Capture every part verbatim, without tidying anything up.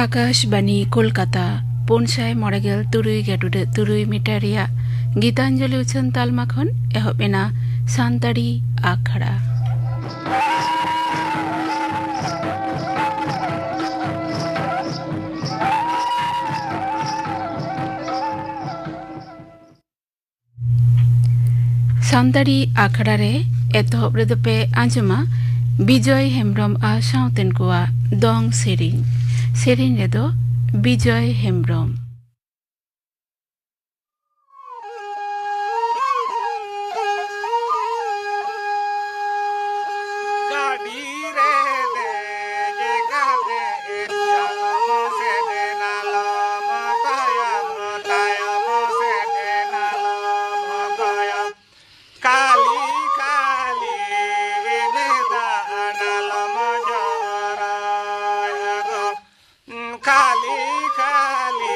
ᱟᱠᱟᱥᱵᱟᱱᱤ ᱠᱳᱞᱠᱟᱛᱟ, ᱯᱩᱱ ᱥᱟᱭ ᱢᱚᱬᱮ ᱜᱮᱞ ᱛᱩᱨᱩᱭ ᱜᱮᱰᱩᱰᱟᱹ ᱛᱩᱨᱩᱭ ᱢᱤᱴᱟᱨ ᱨᱮᱭᱟᱜ ᱜᱤᱛᱟᱧᱡᱚᱞᱤ ᱩᱪᱷᱟᱹᱱ ᱛᱟᱞᱢᱟ ᱠᱷᱚᱱ ᱮᱦᱚᱵ ᱮᱱᱟ ᱥᱟᱱᱛᱟᱲᱤ ᱟᱠᱷᱲᱟ᱾ ᱥᱟᱱᱛᱟᱲᱤ ᱟᱠᱷᱲᱟ ᱨᱮ ᱮᱛᱚᱦᱚᱵ ᱨᱮᱫᱚ ᱯᱮ ᱟᱸᱡᱚᱢᱟ ᱵᱤᱡᱚᱭ ᱦᱮᱢᱵᱽᱨᱚᱢ ᱟᱨ ᱥᱟᱶᱛᱮᱱ ᱠᱚᱣᱟᱜ ᱫᱚᱝ ᱥᱮᱨᱮᱧ᱾ ᱥᱮᱨᱮᱧ ᱨᱮᱫᱚ ᱵᱤᱡᱚᱭ ᱦᱮᱢᱵᱽᱨᱚᱢ᱾ ᱜᱟᱹᱰᱤ ᱨᱮ ᱫᱮᱡ ᱠᱟᱛᱮ ᱛᱟᱭᱚᱢ ᱥᱮᱫ ᱮᱱᱟᱞᱚᱢ, ᱛᱟᱭᱚᱢ ᱥᱮᱫ ᱮᱱᱟᱞᱚᱢ, ᱛᱟᱭᱚᱢ ᱠᱟᱞᱤ ᱠᱟᱞᱤ ᱢᱮᱫ ᱫᱟᱜ ᱟᱞᱚᱢ ᱡᱚᱨᱚᱭᱟ ᱜᱚ᱾ ᱠᱟᱞᱤ ᱠᱟᱞᱤ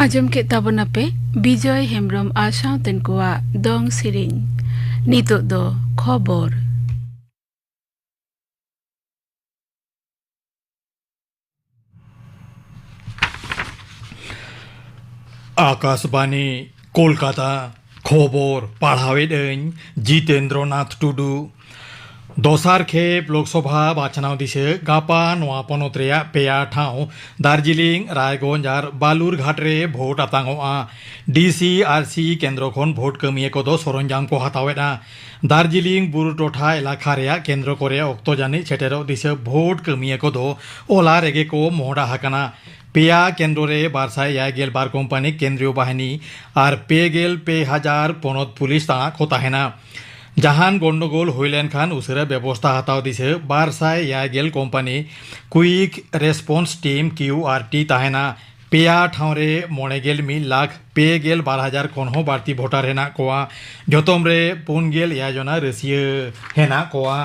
ᱟᱸᱡᱚᱢ ᱠᱮᱫ ᱛᱟᱵᱚᱱᱟᱯᱮ ᱵᱤᱡᱚᱭ ᱦᱮᱢᱵᱨᱚᱢ ᱟᱨ ᱥᱟᱶᱛᱮᱱ ᱠᱚᱣᱟᱜ ᱫᱚᱝ ᱥᱮᱨᱮᱧ᱾ ᱱᱤᱛᱚᱜ ᱫᱚ ᱠᱷᱚᱵᱚᱨ᱾ ᱟᱠᱟᱥᱵᱟᱱᱤ, ᱠᱳᱞᱠᱟᱛᱟ᱾ ᱠᱷᱚᱵᱚᱨ ᱯᱟᱲᱦᱟᱣᱮᱫ ᱟᱹᱧ ᱡᱤᱛᱮᱱᱫᱨᱚ ᱱᱟᱛᱷ ᱴᱩᱰᱩ᱾ ᱫᱚᱥᱟᱨ ᱠᱷᱮᱯ ᱞᱳᱠᱥᱚᱵᱷᱟ ᱵᱟᱪᱷᱱᱟᱣ ᱫᱤᱥᱟᱹ ᱜᱟᱯᱟ ᱱᱚᱣᱟ ᱯᱚᱱᱚᱛ ᱨᱮᱭᱟᱜ ᱯᱮᱭᱟ ᱴᱷᱟᱶ ᱫᱟᱨᱡᱤᱞᱤᱝ, ᱨᱟᱭᱜᱚᱸᱡᱽ ᱟᱨ ᱵᱟᱞᱩᱨᱜᱷᱟᱴ ᱨᱮ ᱵᱷᱳᱴ ᱟᱛᱟᱝᱚᱜᱼᱟ᱾ ᱰᱤ ᱥᱤ ᱟᱨ ᱥᱤ ᱠᱮᱱᱫᱨᱚ ᱠᱷᱚᱱ ᱵᱷᱳᱴ ᱠᱟᱹᱢᱤᱭᱟᱹ ᱠᱚᱫᱚ ᱥᱚᱨᱚᱧᱡᱟᱢ ᱠᱚ ᱦᱟᱛᱟᱣᱮᱫᱼᱟ᱾ ᱫᱟᱨᱡᱤᱞᱤᱝ ᱵᱩᱨᱩ ᱴᱚᱴᱷᱟ ᱮᱞᱟᱠᱟ ᱨᱮᱭᱟᱜ ᱠᱮᱱᱫᱨᱚ ᱠᱚᱨᱮ ᱚᱠᱛᱚ ᱡᱟᱹᱱᱤᱡ ᱥᱮᱴᱮᱨᱚᱜ ᱫᱤᱥᱟᱹ ᱵᱷᱳᱴ ᱠᱟᱹᱢᱤᱭᱟᱹ ᱠᱚᱫᱚ ᱚᱞᱟ ᱨᱮᱜᱮ ᱠᱚ ᱢᱚᱦᱰᱟ ᱟᱠᱟᱱᱟ᱾ ᱯᱮᱭᱟ ᱠᱮᱱᱫᱨᱚ ᱨᱮ ᱵᱟᱨ ᱥᱟᱭ ᱮᱭᱟᱭ ᱜᱮᱞ ᱵᱟᱨ ᱠᱳᱢᱯᱟᱱᱤ ᱠᱮᱱᱫᱨᱤᱭᱚ ᱵᱟᱦᱤᱱᱤ ᱟᱨ ᱯᱮ ᱜᱮᱞ ᱯᱮ ᱦᱟᱡᱟᱨ ᱯᱚᱱᱚᱛ ᱯᱩᱞᱤᱥ ᱛᱟᱬᱟᱜ ᱠᱚ ᱛᱟᱦᱮᱱᱟ᱾ ᱡᱟᱦᱟᱱ ᱜᱚᱱᱰᱚᱜᱳᱞ ᱦᱩᱭ ᱞᱮᱱᱠᱷᱟᱱ ᱩᱥᱟᱹᱨᱟ ᱵᱮᱵᱚᱥᱛᱷᱟ ᱦᱟᱛᱟᱣ ᱫᱤᱥᱟᱹ ᱵᱟᱨ ᱥᱟᱭ ᱮᱭᱟᱭ ᱜᱮᱞ company quick response team, Q R T, ᱛᱟᱦᱮᱱᱟ᱾ ᱯᱮᱭᱟ ᱴᱷᱟᱶ ᱨᱮ ᱢᱚᱬᱮ ᱜᱮᱞ ᱢᱤᱫ ᱞᱟᱠᱷ ᱯᱮ ᱜᱮᱞ ᱵᱟᱨ ᱦᱟᱡᱟᱨ ᱠᱷᱚᱱ ᱦᱚᱸ ᱵᱟᱹᱲᱛᱤ ᱵᱷᱳᱴᱟᱨ ᱦᱮᱱᱟᱜ ᱠᱚᱣᱟ᱾ ᱡᱚᱛᱚᱢ ᱨᱮ ᱯᱩᱱ ᱜᱮᱞ ᱮᱭᱟᱭ ᱡᱚᱱᱟ ᱨᱟᱹᱥᱤᱭᱟᱹ ᱦᱮᱱᱟᱜ ᱠᱚᱣᱟ᱾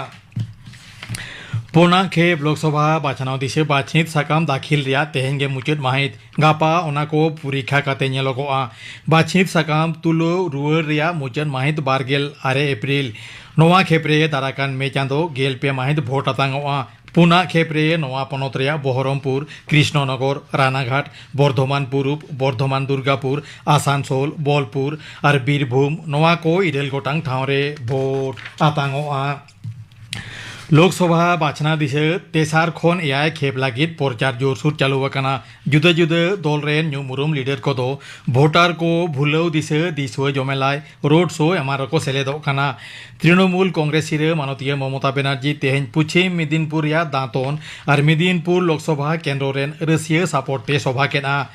ᱯᱩᱱᱟᱜ ᱠᱷᱮᱯ ᱞᱳᱠᱥᱚᱵᱷᱟ ᱵᱟᱪᱷᱱᱟᱣ ᱫᱤᱥᱟᱹ ᱵᱟᱪᱷᱱᱤᱛ ᱥᱟᱠᱟᱢ ᱫᱟᱹᱠᱷᱤᱞ ᱨᱮᱭᱟᱜ ᱛᱮᱦᱮᱧ ᱜᱮ ᱢᱩᱪᱟᱹᱫ ᱢᱟᱹᱦᱤᱛ᱾ ᱜᱟᱯᱟ ᱚᱱᱟ ᱠᱚ ᱯᱩᱨᱤᱠᱷᱟ ᱠᱟᱛᱮ ᱧᱮᱞᱚᱜᱚᱜᱼᱟ᱾ ᱵᱟᱪᱷᱱᱤᱛ ᱥᱟᱠᱟᱢ ᱛᱩᱞᱟᱹᱣ ᱨᱩᱣᱟᱹᱲ ᱨᱮᱭᱟᱜ ᱢᱩᱪᱟᱹᱫ ᱢᱟᱹᱦᱤᱛ ᱵᱟᱨ ᱜᱮᱞ ᱟᱨᱮ ᱮᱯᱨᱤᱞ᱾ ᱱᱚᱣᱟ ᱠᱷᱮᱯ ᱨᱮ ᱫᱟᱨᱟᱠᱟᱱ ᱢᱮ ᱪᱟᱸᱫᱚ ᱜᱮᱞ ᱯᱮ ᱢᱟᱹᱦᱤᱛ ᱵᱷᱳᱴ ᱟᱛᱟᱝᱚᱜᱼᱟ᱾ ᱯᱩᱱᱟᱜ ᱠᱷᱮᱯ ᱨᱮ ᱱᱚᱣᱟ ᱯᱚᱱᱚᱛ ᱨᱮᱭᱟᱜ ᱵᱚᱦᱚᱨᱚᱢᱯᱩᱨ, ᱠᱨᱤᱥᱱᱚᱱᱚᱜᱚᱨ, ᱨᱟᱱᱟᱜᱷᱟᱴ, ᱵᱚᱨᱫᱷᱚᱢᱟᱱ ᱯᱩᱨᱩᱵ, ᱵᱚᱨᱫᱷᱚᱢᱟᱱ ᱫᱩᱨᱜᱟᱯᱩᱨ, ᱟᱥᱟᱱᱥᱳᱞ, ᱵᱳᱞᱯᱩᱨ ᱟᱨ ᱵᱤᱨᱵᱷᱩᱢ, ᱱᱚᱣᱟ ᱠᱚ ᱤᱨᱟᱹᱞ ᱜᱚᱴᱟᱝ ᱴᱷᱟᱶ ᱨᱮ ᱵᱷᱳᱴ ᱟᱛᱟᱝᱚᱜᱼᱟ᱾ ᱞᱳᱠᱥᱚᱵᱷᱟ ᱵᱟᱪᱷᱱᱟᱣ ᱫᱤᱥᱟᱹ ᱛᱮᱥᱟᱨ ᱠᱷᱚᱱ ᱮᱭᱟᱭ ᱠᱷᱮᱯ ᱞᱟᱹᱜᱤᱫ ᱯᱨᱚᱪᱟᱨ ᱡᱳᱨᱥᱳᱨ ᱪᱟᱹᱞᱩ ᱟᱠᱟᱱᱟ᱾ ᱡᱩᱫᱟᱹ ᱡᱩᱫᱟᱹ ᱫᱚᱞ ᱨᱮᱱ ᱧᱩᱢ ᱩᱨᱩᱢ ᱞᱤᱰᱟᱨ ᱠᱚᱫᱚ ᱵᱷᱳᱴᱟᱨ ᱠᱚ ᱵᱷᱩᱞᱟᱹᱣ ᱫᱤᱥᱟᱹ, ᱫᱤᱥᱩᱣᱟᱹ ᱡᱚᱢᱮᱞᱟᱭ, ᱨᱳᱰ ᱥᱳ ᱮᱢᱟᱱ ᱨᱮᱠᱚ ᱥᱮᱞᱮᱫᱚᱜ ᱠᱟᱱᱟ᱾ ᱛᱨᱤᱱᱚᱢᱩᱞ ᱠᱚᱝᱜᱨᱮᱥ ᱥᱤᱨᱟᱹ ᱢᱟᱱᱚᱛᱤᱭᱟᱹ ᱢᱚᱢᱚᱛᱟ ᱵᱮᱱᱟᱨᱡᱤ ᱛᱮᱦᱮᱧ ᱯᱚᱪᱷᱤᱢ ᱢᱮᱫᱤᱱᱯᱩᱨ ᱨᱮᱭᱟᱜ ᱫᱟᱸᱛᱚᱱ ᱟᱨ ᱢᱮᱫᱤᱱᱯᱩᱨ ᱞᱳᱠᱥᱚᱵᱷᱟ ᱠᱮᱱᱫᱨᱚ ᱨᱮᱱ ᱨᱟᱹᱥᱤᱭᱟᱹ ᱥᱟᱯᱚᱴ ᱛᱮ ᱥᱚᱵᱷᱟ ᱠᱮᱫᱼᱟ᱾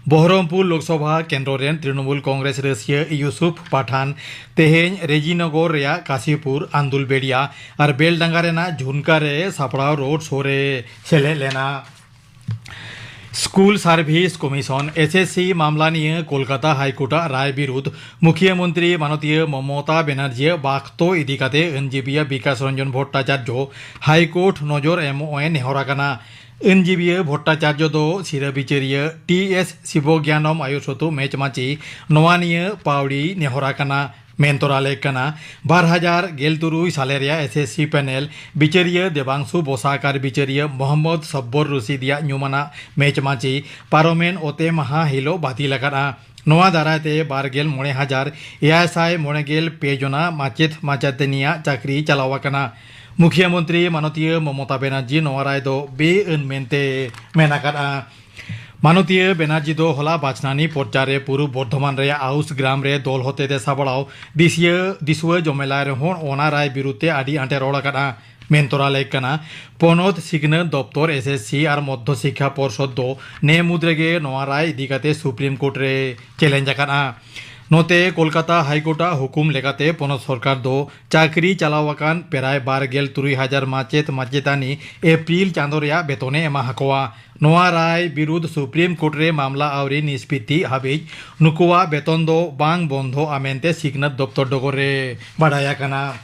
ᱵᱚᱦᱚᱨᱚᱢᱯᱩᱨ ᱞᱳᱠᱥᱚᱵᱷᱟ ᱠᱮᱱᱫᱨᱚ ᱨᱮᱱ ᱛᱨᱤᱱᱚᱢᱩᱞ ᱠᱚᱝᱜᱨᱮᱥ ᱨᱟᱹᱥᱤᱭᱟᱹ ᱤᱭᱩᱥᱩᱯᱷ ᱯᱟᱴᱷᱟᱱ ᱛᱮᱦᱮᱧ ᱨᱮᱡᱤᱱᱚᱜᱚᱨ ᱨᱮᱭᱟᱜ ᱠᱟᱥᱤᱯᱩᱨ, ᱟᱱᱫᱩᱞᱵᱮᱲᱤᱭᱟ ᱟᱨ ᱵᱮᱞᱰᱟᱸᱜᱟ ᱨᱮᱱᱟᱜ ᱡᱷᱩᱱᱠᱟ ᱨᱮ ᱥᱟᱯᱲᱟᱣ ᱨᱳᱰ ᱥᱳ ᱨᱮ ᱥᱮᱞᱮᱫ ᱞᱮᱱᱟ᱾ School service commission, S S C, ᱢᱟᱢᱞᱟ ᱱᱤᱭᱟᱹ ᱠᱳᱞᱠᱟᱛᱟ ᱦᱟᱭᱠᱳᱨᱴ ᱟᱜ ᱨᱟᱭ ᱵᱤᱨᱩᱫᱷ ᱢᱩᱠᱷᱤᱭᱟᱹ ᱢᱚᱱᱛᱨᱤ ᱢᱟᱱᱚᱛᱤᱭᱟᱹ ᱢᱚᱢᱚᱛᱟ ᱵᱮᱱᱟᱨᱡᱤᱭᱟᱜ ᱵᱟᱠᱛᱚ ᱤᱫᱤ ᱠᱟᱛᱮ ᱟᱹᱱᱡᱤᱵᱤᱭᱟᱹ ᱵᱤᱠᱟᱥ ᱨᱚᱧᱡᱚᱱ ᱵᱷᱚᱴᱴᱟᱪᱟᱨᱡᱚ ᱦᱟᱭᱠᱳᱨᱴ ᱱᱚᱡᱚᱨ ᱮᱢᱚᱜ ᱮ ᱱᱮᱦᱚᱨ ᱟᱠᱟᱱᱟ᱾ ᱟᱹᱱᱡᱤᱵᱤᱭᱟᱹ ᱵᱷᱚᱴᱴᱟᱪᱟᱨᱡᱚ ᱫᱚ ᱥᱤᱨᱟᱹ ᱵᱤᱪᱟᱹᱨᱤᱭᱟᱹ ᱴᱤ ᱮᱥ ᱥᱤᱵᱚᱜᱭᱟᱱᱚᱢ ᱟᱭᱩᱨᱥᱚᱛᱩ ᱢᱮᱪ ᱢᱟᱹᱪᱤ ᱱᱚᱣᱟ ᱱᱤᱭᱟᱹ ᱯᱟᱹᱣᱲᱤ ᱱᱮᱦᱚᱨ ᱟᱠᱟᱱᱟ᱾ ᱢᱮᱱ ᱛᱚᱨᱟ ᱞᱮᱠ ᱠᱟᱱᱟ, ᱵᱟᱨ ᱦᱟᱡᱟᱨ ᱜᱮᱞ ᱛᱩᱨᱩᱭ ᱥᱟᱞᱮ ᱨᱮᱭᱟᱜ ᱮᱥ ᱮᱥ ᱥᱤ ᱯᱮᱱᱮᱞ ᱵᱤᱪᱟᱹᱨᱤᱭᱟᱹ ᱫᱮᱵᱟᱝᱥᱩ ᱵᱚᱥᱟᱠ ᱟᱨ ᱵᱤᱪᱟᱹᱨᱤᱭᱟᱹ ᱢᱚᱦᱚᱢᱢᱚᱫᱽ ᱥᱚᱵᱵᱚᱨ ᱨᱩᱥᱤᱫ ᱨᱮᱭᱟᱜ ᱧᱩᱢᱟᱱᱟᱜ ᱢᱮᱪ ᱢᱟᱹᱪᱤ ᱯᱟᱨᱚᱢᱮᱱ ᱚᱛᱮ ᱢᱟᱦᱟ ᱦᱤᱞᱳᱜ ᱵᱟᱹᱛᱤᱞ ᱟᱠᱟᱫᱼᱟ᱾ ᱱᱚᱣᱟ ᱫᱟᱨᱟᱭ ᱛᱮ ᱵᱟᱨ ᱜᱮᱞ ᱢᱚᱬᱮ ᱦᱟᱡᱟᱨ ᱮᱭᱟᱭ ᱥᱟᱭ ᱢᱚᱬᱮ ᱜᱮᱞ ᱯᱮ ᱡᱚᱱᱟ ᱢᱟᱪᱮᱛ ᱢᱟᱪᱮᱛᱟᱹᱱᱤᱭᱟᱜ ᱪᱟᱹᱠᱨᱤ ᱪᱟᱞᱟᱣ ᱟᱠᱟᱱᱟ᱾ ᱢᱩᱠᱷᱤᱭᱟᱹ ᱢᱚᱱᱛᱨᱤ ᱢᱟᱱᱚᱛᱤᱭᱟᱹ ᱢᱚᱢᱚᱛᱟ ᱵᱮᱱᱟᱨᱡᱤ ᱱᱚᱣᱟ ᱨᱟᱭ ᱫᱚ ᱵᱮᱼᱟᱹᱱ ᱢᱮᱱᱛᱮ ᱢᱮᱱ ᱟᱠᱟᱫᱼᱟ᱾ ᱢᱟᱱᱚᱛᱤᱭᱟᱹ ᱵᱮᱱᱟᱨᱡᱤ ᱫᱚ ᱦᱚᱞᱟ ᱵᱟᱪᱷᱱᱟᱱᱤ ᱯᱚᱨᱪᱟᱨ ᱨᱮ ᱯᱩᱨᱩᱵ ᱵᱚᱨᱫᱷᱚᱢᱟᱱ ᱨᱮᱭᱟᱜ ᱟᱣᱩᱥ ᱜᱨᱟᱢ ᱨᱮ ᱫᱚᱞ ᱦᱚᱛᱮᱛᱮ ᱥᱟᱯᱲᱟᱣ ᱫᱤᱥᱤᱭᱟᱹ ᱫᱤᱥᱩᱣᱟᱹ ᱡᱚᱢᱮᱞᱟᱭ ᱨᱮᱦᱚᱸ ᱚᱱᱟ ᱨᱟᱭ ᱵᱤᱨᱩᱫᱷ ᱛᱮ ᱟᱹᱰᱤ ᱟᱸᱴᱮ ᱨᱚᱲ ᱟᱠᱟᱫᱼᱟ᱾ ᱢᱮᱱ ᱛᱚᱨᱟ ᱞᱮᱠ ᱠᱟᱱᱟ, ᱯᱚᱱᱚᱛ ᱥᱤᱠᱷᱱᱟᱹᱛ ᱫᱚᱯᱛᱚᱨ, ᱮᱥ ᱮᱥ ᱥᱤ ᱟᱨ ᱢᱚᱫᱽᱫᱷᱚ ᱥᱤᱠᱠᱷᱟ ᱯᱚᱨᱥᱚᱫ ᱫᱚ ᱱᱮ ᱢᱩᱫᱽ ᱨᱮᱜᱮ ᱱᱚᱣᱟ ᱨᱟᱭ ᱤᱫᱤ ᱠᱟᱛᱮ ᱥᱩᱯᱨᱤᱢ ᱠᱳᱨᱴ ᱨᱮ ᱪᱮᱞᱮᱧᱡᱽ ᱟᱠᱟᱫᱼᱟ᱾ ᱱᱚᱛᱮ ᱠᱳᱞᱠᱟᱛᱟ ᱦᱟᱭ ᱠᱳᱨᱴ ᱟᱜ ᱦᱩᱠᱩᱢ ᱞᱮᱠᱟᱛᱮ ᱯᱚᱱᱚᱛ ᱥᱚᱨᱠᱟᱨ ᱫᱚ ᱪᱟᱹᱠᱨᱤ ᱪᱟᱞᱟᱣ ᱟᱠᱟᱱ ᱯᱨᱟᱭ ᱵᱟᱨ ᱜᱮᱞ ᱛᱩᱨᱩᱭ ᱦᱟᱡᱟᱨ ᱢᱟᱪᱮᱛ ᱢᱟᱪᱮᱛᱟᱹᱱᱤ ᱮᱯᱨᱤᱞ ᱪᱟᱸᱫᱚ ᱨᱮᱭᱟᱜ ᱵᱮᱛᱚᱱᱮ ᱮᱢᱟ ᱦᱟᱠᱚᱣᱟ᱾ ᱱᱚᱣᱟ ᱨᱟᱭ ᱵᱤᱨᱩᱫᱷ ᱥᱩᱯᱨᱤᱢ ᱠᱳᱨᱴ ᱨᱮ ᱢᱟᱢᱞᱟ ᱟᱹᱣᱨᱤ ᱱᱤᱥᱯᱤᱛᱤ ᱦᱟᱹᱵᱤᱡ ᱱᱩᱠᱩᱣᱟᱜ ᱵᱮᱛᱚᱱ ᱫᱚ ᱵᱟᱝ ᱵᱚᱱᱫᱷᱚᱜᱼᱟ ᱢᱮᱱᱛᱮ ᱥᱤᱠᱷᱱᱟᱹᱛ ᱫᱚᱯᱛᱚᱨ ᱰᱚᱜᱚᱨ ᱨᱮ ᱵᱟᱰᱟᱭ ᱟᱠᱟᱱᱟ᱾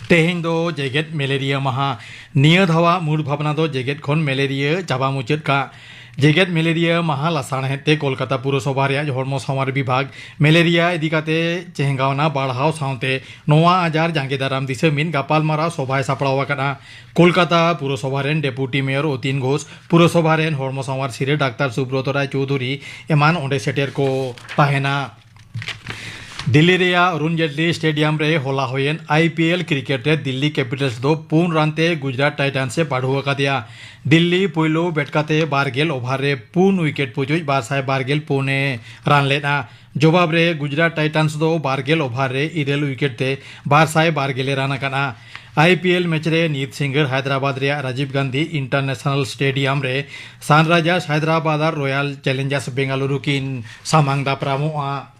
ᱛᱮᱦᱮᱧ ᱫᱚ ᱡᱮᱜᱮᱛ ᱢᱮᱞᱮᱨᱤᱭᱟ ᱢᱟᱦᱟ᱾ ᱱᱤᱭᱟᱹ ᱫᱷᱟᱣᱟᱜ ᱢᱩᱲ ᱵᱷᱟᱵᱽᱱᱟ ᱫᱚ ᱡᱮᱜᱮᱛ ᱠᱷᱚᱱ ᱢᱮᱞᱮᱨᱤᱭᱟ ᱪᱟᱵᱟ ᱢᱩᱪᱟᱹᱫ ᱠᱟᱜ᱾ ᱡᱮᱜᱮᱛ ᱢᱮᱞᱮᱨᱤᱭᱟ ᱢᱟᱦᱟ ᱞᱟᱥᱟᱲᱦᱮᱫ ᱛᱮ ᱠᱳᱞᱠᱟᱛᱟ ᱯᱩᱨᱚᱥᱚᱵᱷᱟ ᱨᱮᱭᱟᱜ ᱦᱚᱲᱢᱚ ᱥᱟᱶᱟᱨ ᱵᱤᱵᱷᱟᱜᱽ ᱢᱮᱞᱮᱨᱤᱭᱟ ᱤᱫᱤ ᱠᱟᱛᱮ ᱪᱮᱦᱜᱟᱣᱱᱟ ᱵᱟᱲᱦᱟᱣ ᱥᱟᱶᱛᱮ ᱱᱚᱣᱟ ᱟᱡᱟᱨ ᱡᱟᱸᱜᱮ ᱫᱟᱨᱟᱢ ᱫᱤᱥᱟᱹ ᱢᱤᱫ ᱜᱟᱯᱟᱞᱢᱟᱨᱟᱣ ᱥᱚᱵᱷᱟᱭ ᱥᱟᱯᱲᱟᱣ ᱟᱠᱟᱫᱼᱟ᱾ ᱠᱳᱞᱠᱟᱛᱟ ᱯᱩᱨᱚᱥᱚᱵᱷᱟ ᱨᱮᱱ ᱰᱮᱯᱩᱴᱤ ᱢᱮᱭᱚᱨ ᱚᱛᱤᱱ ᱜᱷᱳᱥ, ᱯᱩᱨᱚᱥᱚᱵᱷᱟ ᱨᱮᱱ ᱦᱚᱲᱢᱚ ᱥᱟᱶᱟᱨ ᱥᱤᱨᱟᱹ ᱰᱟᱠᱛᱟᱨ ᱥᱩᱵᱨᱚᱛᱚ ᱨᱟᱭ ᱪᱳᱣᱫᱷᱩᱨᱤ ᱮᱢᱟᱱ ᱚᱸᱰᱮ ᱥᱮᱴᱮᱨ ᱠᱚ ᱛᱟᱦᱮᱱᱟ᱾ ᱫᱤᱞᱞᱤ ᱨᱮᱭᱟᱜ ᱚᱨᱩᱱ ᱡᱮᱴᱞᱤ ᱥᱴᱮᱰᱤᱭᱟᱢ ᱨᱮ ᱦᱚᱞᱟ ᱦᱩᱭᱮᱱ ᱟᱭ ᱯᱤ ᱮᱞ ᱠᱨᱤᱠᱮᱴ ᱨᱮ ᱫᱤᱞᱞᱤ ᱠᱮᱯᱤᱴᱟᱞᱥ ᱫᱚ ᱯᱩᱱ ᱨᱟᱱ ᱛᱮ ᱜᱩᱡᱽᱨᱟᱴ ᱴᱟᱭᱴᱟᱱᱥ ᱮ ᱯᱟᱹᱰᱷᱩ ᱟᱠᱟᱫᱮᱭᱟ᱾ ᱫᱤᱞᱞᱤ ᱯᱳᱭᱞᱳ ᱵᱮᱴ ᱠᱟᱛᱮ ᱵᱟᱨ ᱜᱮᱞ ᱳᱵᱷᱟᱨ ᱨᱮ ᱯᱩᱱ ᱩᱭᱠᱮᱴ ᱯᱩᱪᱩᱡ ᱵᱟᱨ ᱥᱟᱭ ᱵᱟᱨ ᱜᱮᱞ ᱯᱩᱱ ᱮ ᱨᱟᱱ ᱞᱮᱫᱼᱟ᱾ ᱡᱚᱵᱟᱵ ᱨᱮ ᱜᱩᱡᱽᱨᱟᱴ ᱴᱟᱭᱴᱟᱱᱥ ᱫᱚ ᱵᱟᱨ ᱜᱮᱞ ᱳᱵᱷᱟᱨ ᱨᱮ ᱤᱨᱟᱹᱞ ᱩᱭᱠᱮᱴ ᱛᱮ ᱵᱟᱨ ᱥᱟᱭ ᱵᱟᱨ ᱜᱮᱞ ᱮ ᱨᱟᱱ ᱟᱠᱟᱫᱼᱟ᱾ ᱟᱭ ᱯᱤ ᱮᱞ ᱢᱮᱪ ᱨᱮ ᱱᱤᱛ ᱥᱤᱸᱜᱟᱹᱲ ᱦᱟᱭᱫᱨᱟᱵᱟᱫᱽ ᱨᱮᱭᱟᱜ ᱨᱟᱡᱤᱵᱽ ᱜᱟᱱᱫᱷᱤ ᱤᱱᱴᱟᱨᱱᱮᱥᱱᱟᱞ ᱥᱴᱮᱰᱤᱭᱟᱢ ᱨᱮ ᱥᱟᱱᱨᱟᱭᱡᱟᱨᱥ ᱦᱟᱭᱫᱨᱟᱵᱟᱫᱽ ᱟᱨ ᱨᱚᱭᱟᱞ ᱪᱮᱞᱮᱧᱡᱟᱨᱥ ᱵᱮᱝᱜᱟᱞᱩᱨᱩ ᱠᱤᱱ ᱥᱟᱢᱟᱝ ᱫᱟᱯᱨᱟᱢᱚᱜᱼᱟ᱾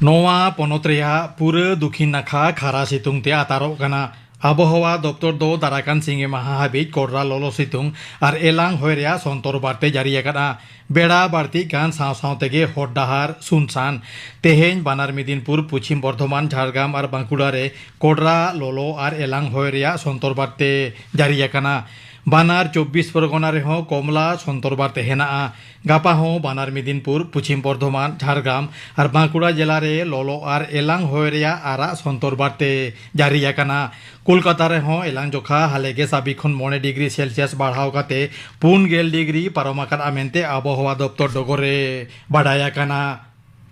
ᱱᱚᱣᱟ ᱯᱚᱱᱚᱛ ᱨᱮᱭᱟᱜ ᱯᱩᱨᱟᱹ ᱫᱩᱠᱷᱤᱱ ᱱᱟᱠᱷᱟ ᱠᱷᱟᱨᱟ ᱥᱤᱛᱩᱝ ᱛᱮ ᱟᱛᱟᱨᱚᱜ ᱠᱟᱱᱟ᱾ ᱟᱵᱚᱦᱟᱣᱟ ᱫᱚᱯᱛᱚᱨ ᱫᱚ ᱫᱟᱨᱟᱭ ᱠᱟᱱ ᱥᱤᱸᱜᱮ ᱢᱟᱦᱟ ᱦᱟᱹᱵᱤᱡ ᱠᱚᱰᱨᱟ ᱞᱚᱞᱚ ᱥᱤᱛᱩᱝ ᱟᱨ ᱮᱞᱟᱝ ᱦᱚᱭ ᱨᱮᱭᱟᱜ ᱥᱚᱱᱛᱚᱨ ᱵᱟᱨᱛᱮ ᱡᱟᱹᱨᱤ ᱟᱠᱟᱫᱼᱟ᱾ ᱵᱮᱲᱟ ᱵᱟᱹᱲᱛᱤᱜ ᱠᱟᱱ ᱥᱟᱶ ᱥᱟᱶ ᱛᱮᱜᱮ ᱦᱚᱨ ᱰᱟᱦᱟᱨ ᱥᱩᱱᱥᱟᱱ᱾ ᱛᱮᱦᱮᱧ ᱵᱟᱱᱟᱨ ᱢᱮᱫᱤᱱᱯᱩᱨ, ᱯᱚᱪᱷᱤᱢ ᱵᱚᱨᱫᱷᱚᱢᱟᱱ, ᱡᱷᱟᱲᱜᱨᱟᱢ ᱟᱨ ᱵᱟᱸᱠᱩᱲᱟ ᱨᱮ ᱠᱚᱰᱨᱟ ᱞᱚᱞᱚ ᱟᱨ ᱮᱞᱟᱝ ᱦᱚᱭ ᱨᱮᱭᱟᱜ ᱥᱚᱱᱛᱚᱨ ᱵᱟᱨᱛᱮ ᱡᱟᱹᱨᱤ ᱟᱠᱟᱱᱟ᱾ ᱵᱟᱱᱟᱨ ᱪᱚᱵᱵᱤᱥ ᱯᱚᱨᱜᱚᱱᱟ ᱨᱮᱦᱚᱸ ᱠᱚᱢᱞᱟ ᱥᱚᱱᱛᱚᱨ ᱵᱟᱨᱛᱮ ᱦᱮᱱᱟᱜᱼᱟ᱾ ᱜᱟᱯᱟ ᱦᱚᱸ ᱵᱟᱱᱟᱨ ᱢᱮᱫᱤᱱᱯᱩᱨ, ᱯᱚᱪᱷᱤᱢ ᱵᱚᱨᱫᱷᱚᱢᱟᱱ, ᱡᱷᱟᱲᱜᱨᱟᱢ ᱟᱨ ᱵᱟᱸᱠᱩᱲᱟ ᱡᱮᱞᱟ ᱨᱮ ᱞᱚᱞᱚ ᱟᱨ ᱮᱞᱟᱝ ᱦᱚᱭ ᱨᱮᱭᱟᱜ ᱟᱨᱟᱜ ᱥᱚᱱᱛᱚᱨ ᱵᱟᱨᱛᱮ ᱡᱟᱹᱨᱤ ᱟᱠᱟᱱᱟ᱾ ᱠᱳᱞᱠᱟᱛᱟ ᱨᱮᱦᱚᱸ ᱮᱞᱟᱝ ᱡᱚᱠᱷᱟ ᱦᱟᱞᱮ ᱜᱮ ᱥᱟᱵᱤ ᱠᱷᱚᱱ ᱢᱚᱬᱮ ᱰᱤᱜᱽᱨᱤ ᱥᱮᱞᱥᱤᱭᱟᱥ ᱵᱟᱲᱦᱟᱣ ᱠᱟᱛᱮ ᱯᱩᱱ ᱜᱮᱞ ᱰᱤᱜᱽᱨᱤ ᱯᱟᱨᱚᱢ ᱟᱠᱟᱫᱼᱟ ᱢᱮᱱᱛᱮ ᱟᱵᱚᱦᱟᱣᱟ ᱫᱚᱯᱛᱚᱨ ᱰᱚᱜᱚᱨ ᱨᱮ ᱵᱟᱰᱟᱭ ᱟᱠᱟᱱᱟ᱾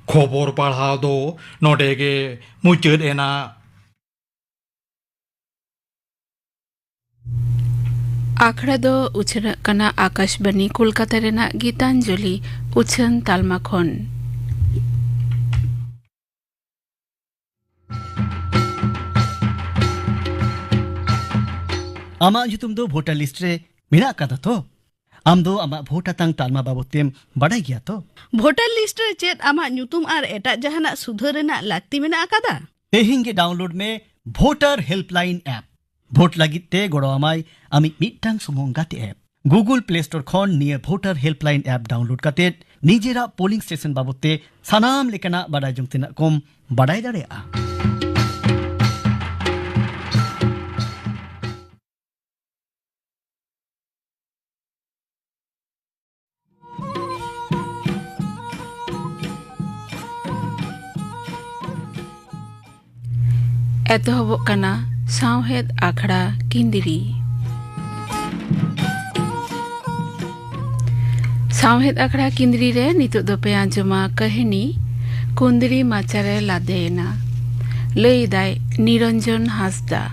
ᱠᱷᱚᱵᱚᱨ ᱯᱟᱲᱦᱟᱣ ᱫᱚ ᱱᱚᱰᱮ ᱜᱮ ᱢᱩᱪᱟᱹᱫ ᱮᱱᱟ᱾ ᱟᱠᱷᱲᱟ ᱫᱚ ᱩᱪᱷᱟᱹᱱᱚᱜ ᱠᱟᱱᱟ ᱟᱠᱟᱥᱵᱟᱱᱤ ᱠᱳᱞᱠᱟᱛᱟ ᱨᱮᱱᱟᱜ ᱜᱤᱛᱟᱧᱡᱚᱞᱤ ᱩᱪᱷᱟᱹᱱ ᱛᱟᱞᱢᱟ ᱠᱷᱚᱱ᱾ ᱟᱢᱟᱜ ᱧᱩᱛᱩᱢ ᱫᱚ ᱵᱷᱳᱴᱟᱨ ᱞᱤᱥᱴ ᱨᱮ ᱢᱮᱱᱟᱜ ᱟᱠᱟᱫᱟ ᱛᱚ? ᱟᱢ ᱫᱚ ᱟᱢᱟᱜ ᱵᱷᱳᱴ ᱟᱛᱟᱝ ᱛᱟᱞᱢᱟ ᱵᱟᱵᱚᱫ ᱛᱮᱢ ᱵᱟᱰᱟᱭ ᱜᱮᱭᱟ ᱛᱚ? ᱵᱷᱳᱴᱟᱨ ᱞᱤᱥᱴ ᱨᱮ ᱪᱮᱫ ᱟᱢᱟᱜ ᱧᱩᱛᱩᱢ ᱟᱨ ᱮᱴᱟᱜ ᱡᱟᱦᱟᱱᱟᱜ ᱥᱩᱫᱷᱟᱹᱨ ᱨᱮᱱᱟᱜ ᱞᱟᱹᱠᱛᱤ ᱢᱮᱱᱟᱜ ᱟᱠᱟᱫᱟ? ᱛᱮᱦᱮᱧ ᱜᱮ ᱰᱟᱣᱩᱱᱞᱳᱰ ᱢᱮ ᱵᱷᱳᱴᱟᱨ ᱦᱮᱞᱯᱞᱟᱭᱤᱱ ᱮᱯ᱾ ᱵᱷᱳᱴ ᱞᱟᱹᱜᱤᱫ ᱛᱮ ᱜᱚᱲᱚ ᱟᱢᱟᱭ ᱟᱢᱤᱡ ᱢᱤᱫᱴᱟᱝ ᱥᱩᱢᱩᱝ ᱜᱟᱛᱮ ᱮᱯ᱾ ᱜᱩᱜᱩᱞ ᱯᱞᱮ ᱥᱴᱳᱨ ᱠᱷᱚᱱ ᱱᱤᱭᱟᱹ ᱵᱷᱳᱴᱟᱨ ᱦᱮᱞᱯᱞᱟᱭᱤᱱ ᱮᱯ ᱰᱟᱣᱩᱱᱞᱳᱰ ᱠᱟᱛᱮ ᱱᱤᱡᱮᱨᱟᱜ ᱯᱳᱞᱤᱝ ᱥᱴᱮᱥᱚᱱ ᱵᱟᱵᱚᱫ ᱛᱮ ᱥᱟᱱᱟᱢ ᱞᱮᱠᱟᱱᱟᱜ ᱵᱟᱰᱟᱭ ᱡᱚᱝ ᱛᱮᱱᱟᱜ ᱠᱚᱢ ᱵᱟᱰᱟᱭ ᱫᱟᱲᱮᱭᱟᱜᱼᱟ᱾ ᱮᱛᱚᱦᱚᱵᱚᱜ ᱠᱟᱱᱟ ᱥᱟᱶᱦᱮᱫ ᱟᱠᱷᱲᱟ ᱠᱤᱸᱫᱽᱨᱤ᱾ ᱥᱟᱶᱦᱮᱫ ᱟᱠᱷᱲᱟ ᱠᱤᱸᱫᱽᱨᱤ ᱨᱮ ᱱᱤᱛᱚᱜ ᱫᱚᱯᱮ ᱟᱸᱡᱚᱢᱟ ᱠᱟᱹᱦᱱᱤ ᱠᱩᱸᱫᱽᱨᱤ ᱢᱟᱪᱟᱨᱮ ᱞᱟᱫᱮᱭᱮᱱᱟ᱾ ᱞᱟᱹᱭ ᱮᱫᱟᱭ ᱱᱤᱨᱚᱧᱡᱚᱱ ᱦᱟᱸᱥᱫᱟ᱾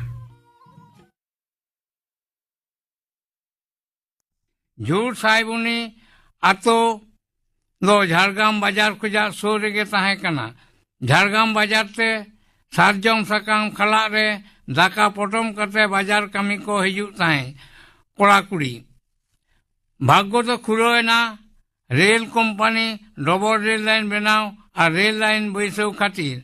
ᱡᱷᱩᱲ ᱥᱟᱭᱵᱩᱱᱤ ᱟᱛᱳ ᱫᱚ ᱡᱷᱟᱲᱜᱨᱟᱢ ᱵᱟᱡᱟᱨ ᱠᱷᱚᱱᱟᱜ ᱥᱩᱨ ᱨᱮᱜᱮ ᱛᱟᱦᱮᱸ ᱠᱟᱱᱟ᱾ ᱡᱷᱟᱲᱜᱨᱟᱢ ᱵᱟᱡᱟᱨ ᱛᱮ ᱥᱟᱨᱡᱚᱢ ᱥᱟᱠᱟᱢ ᱠᱷᱟᱞᱟᱜ ᱨᱮ ᱫᱟᱠᱟ ᱯᱚᱴᱚᱢ ᱠᱟᱛᱮ ᱵᱟᱡᱟᱨ ᱠᱟᱹᱢᱤ ᱠᱚ ᱦᱤᱡᱩᱜ ᱛᱟᱦᱮᱸᱫ ᱠᱚᱲᱟ ᱠᱩᱲᱤ᱾ ᱵᱷᱟᱜᱽᱜᱚ ᱫᱚ ᱠᱷᱩᱞᱟᱹᱣ ᱮᱱᱟ rail company double rail line ᱵᱮᱱᱟᱣ ᱟᱨ ᱨᱮᱞ ᱞᱟᱭᱤᱱ ᱵᱟᱹᱭᱥᱟᱹᱣ ᱠᱷᱟᱹᱛᱤᱨ᱾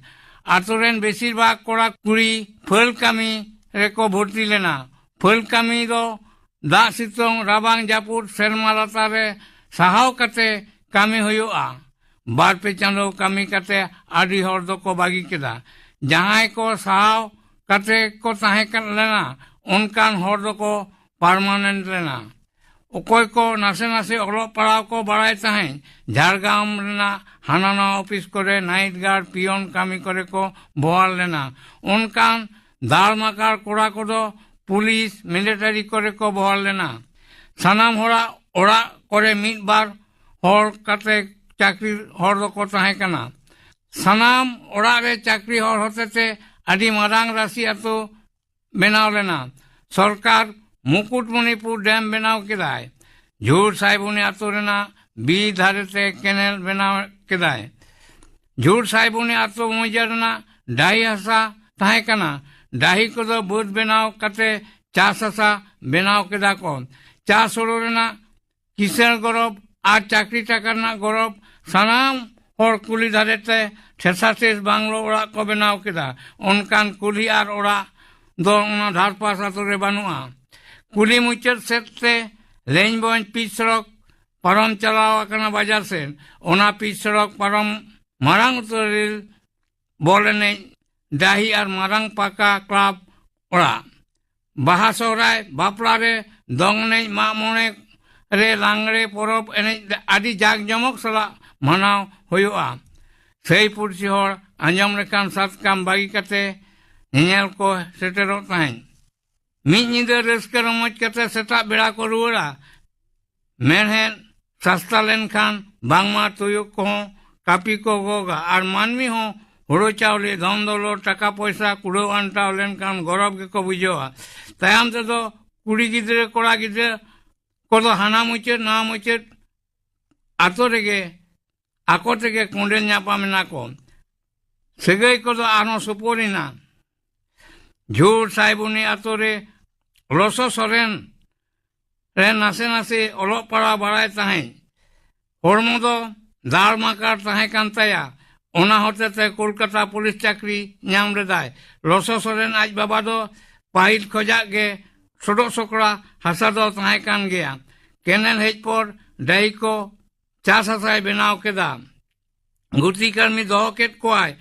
ᱟᱛᱳ ᱨᱮᱱ ᱵᱮᱥᱤᱨ ᱵᱷᱟᱜᱽ ᱠᱚᱲᱟ ᱠᱩᱲᱤ ᱯᱷᱟᱹᱞ ᱠᱟᱹᱢᱤ ᱨᱮᱠᱚ ᱵᱷᱚᱨᱛᱤ ᱞᱮᱱᱟ᱾ ᱯᱷᱟᱹᱞ ᱠᱟᱹᱢᱤ ᱫᱚ ᱫᱟᱜ ᱥᱤᱛᱩᱝ ᱨᱟᱵᱟᱝ ᱡᱟᱹᱯᱩᱫ ᱥᱮᱨᱢᱟ ᱞᱟᱛᱟᱨ ᱨᱮ ᱥᱟᱦᱟᱣ ᱠᱟᱛᱮ ᱠᱟᱹᱢᱤ ᱦᱩᱭᱩᱜᱼᱟ᱾ ᱵᱟᱨ ᱯᱮ ᱪᱟᱸᱫᱚ ᱠᱟᱹᱢᱤ ᱠᱟᱛᱮ ᱟᱹᱰᱤ ᱦᱚᱲ ᱫᱚᱠᱚ ᱵᱟᱹᱜᱤ ᱠᱮᱫᱟ᱾ ᱡᱟᱦᱟᱸᱭ ᱠᱚ ᱥᱟᱦᱟᱣ ᱠᱟᱛᱮ ᱠᱚ ᱛᱟᱦᱮᱸ ᱠᱟᱱ ᱞᱮᱱᱟ, ᱚᱱᱠᱟᱱ ᱦᱚᱲ ᱫᱚᱠᱚ ᱯᱟᱨᱢᱟᱱᱮᱱᱴ ᱞᱮᱱᱟ᱾ ᱚᱠᱚᱭ ᱠᱚ ᱱᱟᱥᱮ ᱱᱟᱥᱮ ᱚᱞᱚᱜ ᱯᱟᱲᱦᱟᱣ ᱠᱚ ᱵᱟᱲᱟᱭ ᱛᱟᱦᱮᱸᱫ, ᱡᱷᱟᱲᱜᱨᱟᱢ ᱨᱮᱱᱟᱜ ᱦᱟᱱᱟ ᱱᱟᱣᱟ ᱚᱯᱷᱤᱥ ᱠᱚᱨᱮ ᱱᱟᱭᱤᱴ ᱜᱟᱨᱰ, ᱯᱤᱭᱚᱱ ᱠᱟᱹᱢᱤ ᱠᱚᱨᱮ ᱠᱚ ᱵᱚᱦᱟᱞ ᱞᱮᱱᱟ᱾ ᱚᱱᱠᱟᱱ ᱫᱟᱲ ᱢᱟᱠᱟᱲ ᱠᱚᱲᱟ ᱠᱚᱫᱚ ᱯᱩᱞᱤᱥ, ᱢᱤᱞᱤᱴᱟᱨᱤ ᱠᱚᱨᱮ ᱠᱚ ᱵᱚᱦᱟᱞ ᱞᱮᱱᱟ᱾ ᱥᱟᱱᱟᱢ ᱦᱚᱲᱟᱜ ᱚᱲᱟᱜ ᱠᱚᱨᱮ ᱢᱤᱫ ᱵᱟᱨ ᱦᱚᱲ ᱠᱟᱛᱮ ᱪᱟᱹᱠᱨᱤ ᱦᱚᱲ ᱫᱚᱠᱚ ᱛᱟᱦᱮᱸ ᱠᱟᱱᱟ᱾ ᱥᱟᱱᱟᱢ ᱚᱲᱟᱜ ᱨᱮ ᱪᱟᱹᱠᱨᱤ ᱦᱚᱲ ᱦᱚᱛᱮᱛᱮ ᱟᱹᱰᱤ ᱢᱟᱨᱟᱝ ᱨᱟᱥᱤ ᱟᱹᱛᱩ ᱵᱮᱱᱟᱣ ᱞᱮᱱᱟ᱾ ᱥᱚᱨᱠᱟᱨ ᱢᱩᱠᱩᱴᱢᱚᱱᱤᱯᱩᱨ ᱰᱮᱢ ᱵᱮᱱᱟᱣ ᱠᱮᱫᱟᱭ᱾ ᱡᱷᱩᱲ ᱥᱟᱭᱵᱩᱱᱤ ᱟᱹᱛᱩ ᱨᱮᱱᱟᱜ ᱵᱤᱨ ᱫᱷᱟᱨᱮ ᱛᱮ ᱠᱮᱱᱮᱞ ᱵᱮᱱᱟᱣ ᱠᱮᱫᱟᱭ᱾ ᱡᱷᱩᱲ ᱥᱟᱭᱵᱩᱱᱤ ᱟᱹᱛᱩ ᱢᱩᱡᱟᱹ ᱨᱮᱱᱟᱜ ᱰᱟᱹᱦᱤ ᱦᱟᱥᱟ ᱛᱟᱦᱮᱸ ᱠᱟᱱᱟ᱾ ᱰᱟᱹᱦᱤ ᱠᱚᱫᱚ ᱵᱟᱹᱫᱽ ᱵᱮᱱᱟᱣ ᱠᱟᱛᱮ ᱪᱟᱥ ᱦᱟᱥᱟ ᱵᱮᱱᱟᱣ ᱠᱮᱫᱟ ᱠᱚ᱾ ᱪᱟᱥ ᱦᱩᱲᱩ ᱨᱮᱱᱟᱜ ᱠᱤᱥᱟᱹᱬ ᱜᱚᱨᱚᱵᱽ ᱟᱨ ᱪᱟᱹᱠᱨᱤ ᱴᱟᱠᱟ ᱨᱮᱱᱟᱜ ᱜᱚᱨᱚᱵᱽ ᱥᱟᱱᱟᱢ ᱦᱚᱲ ᱠᱩᱞᱦᱤ ᱫᱷᱟᱨᱮ ᱛᱮ ᱴᱷᱮᱥᱟ ᱴᱷᱮᱥ ᱵᱟᱝᱞᱳ ᱚᱲᱟᱜ ᱠᱚ ᱵᱮᱱᱟᱣ ᱠᱮᱫᱟ᱾ ᱚᱱᱠᱟᱱ ᱠᱩᱞᱦᱤ ᱟᱨ ᱚᱲᱟᱜ ᱫᱚ ᱚᱱᱟ ᱫᱷᱟᱨᱯᱟᱥ ᱟᱛᱳ ᱨᱮ ᱵᱟᱹᱱᱩᱜᱼᱟ᱾ ᱠᱩᱞᱦᱤ ᱢᱩᱪᱟᱹᱫ ᱥᱮᱫ ᱛᱮ ᱞᱮᱧᱵᱚᱧᱡᱽ ᱯᱤᱪ ᱥᱚᱲᱚᱠ ᱯᱟᱨᱚᱢ ᱪᱟᱞᱟᱣ ᱟᱠᱟᱱᱟ ᱵᱟᱡᱟᱨ ᱥᱮᱫ᱾ ᱚᱱᱟ ᱯᱤᱪ ᱥᱚᱲᱚᱠ ᱯᱟᱨᱚᱢ ᱢᱟᱨᱟᱝ ᱩᱛᱟᱹᱨ ᱨᱮᱞ, ᱵᱚᱞ ᱮᱱᱮᱡ ᱰᱟᱹᱦᱤ ᱟᱨ ᱢᱟᱨᱟᱝ ᱯᱟᱠᱟ ᱠᱞᱟᱵᱽ ᱚᱲᱟᱜ᱾ ᱵᱟᱦᱟ ᱥᱚᱦᱨᱟᱭ, ᱵᱟᱯᱞᱟ ᱨᱮ, ᱫᱚᱝ ᱮᱱᱮᱡ, ᱢᱟᱜ ᱢᱚᱬᱮ ᱨᱮ, ᱞᱟᱜᱽᱬᱮ ᱯᱚᱨᱚᱵᱽ ᱮᱱᱮᱡ ᱟᱹᱰᱤ ᱡᱟᱠ ᱡᱚᱢᱚᱠ ᱥᱟᱞᱟᱜ ᱢᱟᱱᱟᱣ ᱦᱩᱭᱩᱜᱼᱟ᱾ ᱥᱟᱹᱭ ᱯᱩᱲᱥᱤ ᱦᱚᱲ ᱟᱸᱡᱚᱢ ᱞᱮᱠᱷᱟᱱ ᱥᱟᱛᱠᱟᱢ ᱵᱟᱹᱜᱤ ᱠᱟᱛᱮ ᱧᱮᱧᱮᱞ ᱠᱚ ᱥᱮᱴᱮᱨᱚᱜ ᱛᱟᱦᱮᱸᱫ᱾ ᱢᱤᱫ ᱧᱤᱫᱟᱹ ᱨᱟᱹᱥᱠᱟᱹ ᱨᱚᱢᱚᱡᱽ ᱠᱟᱛᱮ ᱥᱮᱛᱟᱜ ᱵᱮᱲᱟ ᱠᱚ ᱨᱩᱣᱟᱹᱲᱟ᱾ ᱢᱮᱬᱦᱮᱫ ᱥᱟᱥᱛᱟ ᱞᱮᱱᱠᱷᱟᱱ ᱵᱟᱝᱢᱟ ᱛᱩᱭᱩ ᱠᱚᱦᱚᱸ ᱠᱟᱹᱯᱤ ᱠᱚ ᱜᱚᱜᱟ ᱟᱨ ᱢᱟᱹᱱᱢᱤ ᱦᱚᱸ ᱦᱳᱲᱳ ᱪᱟᱣᱞᱮ, ᱫᱷᱚᱱ ᱫᱚᱞᱚᱛ, ᱴᱟᱠᱟ ᱯᱚᱭᱥᱟ ᱠᱩᱲᱟᱹᱣ ᱟᱱᱴᱟᱣ ᱞᱮᱱᱠᱷᱟᱱ ᱜᱚᱨᱚᱵᱽ ᱜᱮᱠᱚ ᱵᱩᱡᱷᱟᱹᱣᱟ᱾ ᱛᱟᱭᱚᱢ ᱛᱮᱫᱚ ᱠᱩᱲᱤ ᱜᱤᱫᱽᱨᱟᱹ ᱠᱚᱲᱟ ᱜᱤᱫᱽᱨᱟᱹ ᱠᱚᱫᱚ ᱦᱟᱱᱟ ᱢᱩᱪᱟᱹᱫ ᱱᱟᱣᱟ ᱢᱩᱪᱟᱹᱫ ᱟᱛᱳ ᱨᱮᱜᱮ ᱟᱠᱚ ᱛᱮᱜᱮ ᱠᱚᱸᱰᱮᱞ ᱧᱟᱯᱟᱢ ᱮᱱᱟ ᱠᱚ᱾ ᱥᱟᱹᱜᱟᱹᱭ ᱠᱚᱫᱚ ᱟᱨᱦᱚᱸ ᱥᱩᱯᱩᱨ ᱮᱱᱟ᱾ ᱡᱷᱩᱲ ᱥᱟᱭᱵᱩᱱᱤ ᱟᱛᱳ ᱨᱮ ᱞᱚᱥᱚ ᱥᱚᱨᱮᱱ ᱨᱮ ᱱᱟᱥᱮ ᱱᱟᱥᱮ ᱚᱞᱚᱜ ᱯᱟᱲᱦᱟᱣ ᱵᱟᱲᱟᱭ ᱛᱟᱦᱮᱸᱫ᱾ ᱦᱚᱲᱢᱚ ᱫᱚ ᱫᱟᱲ ᱢᱟᱠᱟᱲ ᱛᱟᱦᱮᱸ ᱠᱟᱱ ᱛᱟᱭᱟ᱾ ᱚᱱᱟ ᱦᱚᱛᱮᱛᱮ ᱠᱳᱞᱠᱟᱛᱟ ᱯᱩᱞᱤᱥ ᱪᱟᱹᱠᱨᱤ ᱧᱟᱢ ᱞᱮᱫᱟᱭ᱾ ᱞᱚᱥᱚ ᱥᱚᱨᱮᱱ ᱟᱡ ᱵᱟᱵᱟ ᱫᱚ ᱯᱟᱹᱦᱤᱞ ᱠᱷᱚᱡᱟᱜ ᱜᱮ ᱥᱚᱰᱚᱜ ᱥᱚᱠᱲᱟ ᱦᱟᱥᱟ ᱫᱚ ᱛᱟᱦᱮᱸ ᱠᱟᱱ ᱜᱮᱭᱟ᱾ ᱠᱮᱱᱮᱞ ᱦᱮᱡ ᱯᱚᱨ ᱰᱟᱹᱦᱤ ᱠᱚ ᱪᱟᱥ ᱦᱟᱥᱟᱭ ᱵᱮᱱᱟᱣ ᱠᱮᱫᱟ᱾ ᱜᱩᱛᱤ ᱠᱟᱹᱲᱢᱤ ᱫᱚᱦᱚ ᱠᱮᱫ ᱠᱚᱣᱟᱭ᱾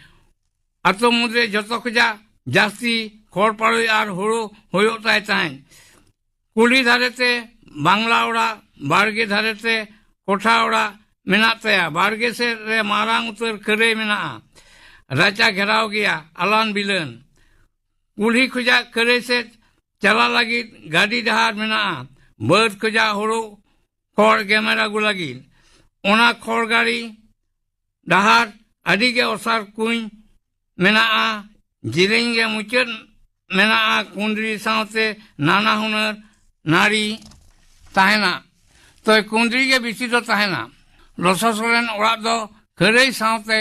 ᱟᱛᱳ ᱢᱩᱫᱽᱨᱮ ᱡᱚᱛᱚ ᱠᱷᱚᱡᱟᱜ ᱡᱟᱹᱥᱛᱤ ᱠᱷᱚᱲ ᱯᱟᱲᱳᱭ ᱟᱨ ᱦᱳᱲᱳ ᱦᱩᱭᱩᱜ ᱛᱟᱭ ᱛᱟᱦᱮᱸᱫ᱾ ᱠᱩᱞᱦᱤ ᱫᱷᱟᱨᱮᱛᱮ ᱵᱟᱝᱞᱟ ᱚᱲᱟᱜ, ᱵᱟᱲᱜᱮ ᱫᱷᱟᱨᱮᱛᱮ ᱠᱚᱴᱷᱟ ᱚᱲᱟᱜ ᱢᱮᱱᱟᱜ ᱛᱟᱭᱟ᱾ ᱵᱟᱲᱜᱮ ᱥᱮᱫ ᱨᱮ ᱢᱟᱨᱟᱝ ᱩᱛᱟᱹᱨ ᱠᱷᱟᱹᱨᱟᱹᱭ ᱢᱮᱱᱟᱜᱼᱟ᱾ ᱨᱟᱪᱟ ᱜᱷᱮᱨᱟᱣ ᱜᱮᱭᱟ, ᱟᱞᱟᱱ ᱵᱤᱞᱟᱹᱱ᱾ ᱠᱩᱞᱦᱤ ᱠᱷᱚᱡᱟᱜ ᱠᱷᱟᱹᱨᱟᱹᱭ ᱥᱮᱫ ᱪᱟᱞᱟᱜ ᱞᱟᱹᱜᱤᱫ ᱜᱟᱹᱰᱤ ᱰᱟᱦᱟᱨ ᱢᱮᱱᱟᱜᱼᱟ᱾ ᱵᱟᱹᱫᱽ ᱠᱷᱚᱡᱟᱜ ᱦᱳᱲᱳ ᱠᱷᱚᱲ ᱜᱮᱢᱮᱨ ᱟᱹᱜᱩ ᱞᱟᱹᱜᱤᱫ᱾ ᱚᱱᱟ ᱠᱷᱚᱲ ᱜᱟᱹᱲᱤ ᱰᱟᱦᱟᱨ ᱟᱹᱰᱤ ᱜᱮ ᱚᱥᱟᱨ ᱠᱩᱧ ᱢᱮᱱᱟᱜᱼᱟ᱾ ᱡᱮᱞᱮᱧ ᱜᱮ ᱢᱩᱪᱟᱹᱫ ᱢᱮᱱᱟᱜᱼᱟ᱾ ᱠᱩᱸᱫᱽᱨᱤ ᱥᱟᱶᱛᱮ ᱱᱟᱱᱟ ᱦᱩᱱᱟᱹᱨ ᱱᱟᱹᱲᱤ ᱛᱟᱦᱮᱱᱟ᱾ ᱛᱚ ᱠᱩᱸᱫᱽᱨᱤ ᱜᱮ ᱵᱮᱥᱤ ᱫᱚ ᱛᱟᱦᱮᱱᱟ᱾ ᱞᱚᱥᱚ ᱥᱚᱨᱮᱱ ᱚᱲᱟᱜ ᱫᱚ ᱠᱷᱟᱹᱨᱟᱹᱭ ᱥᱟᱶᱛᱮ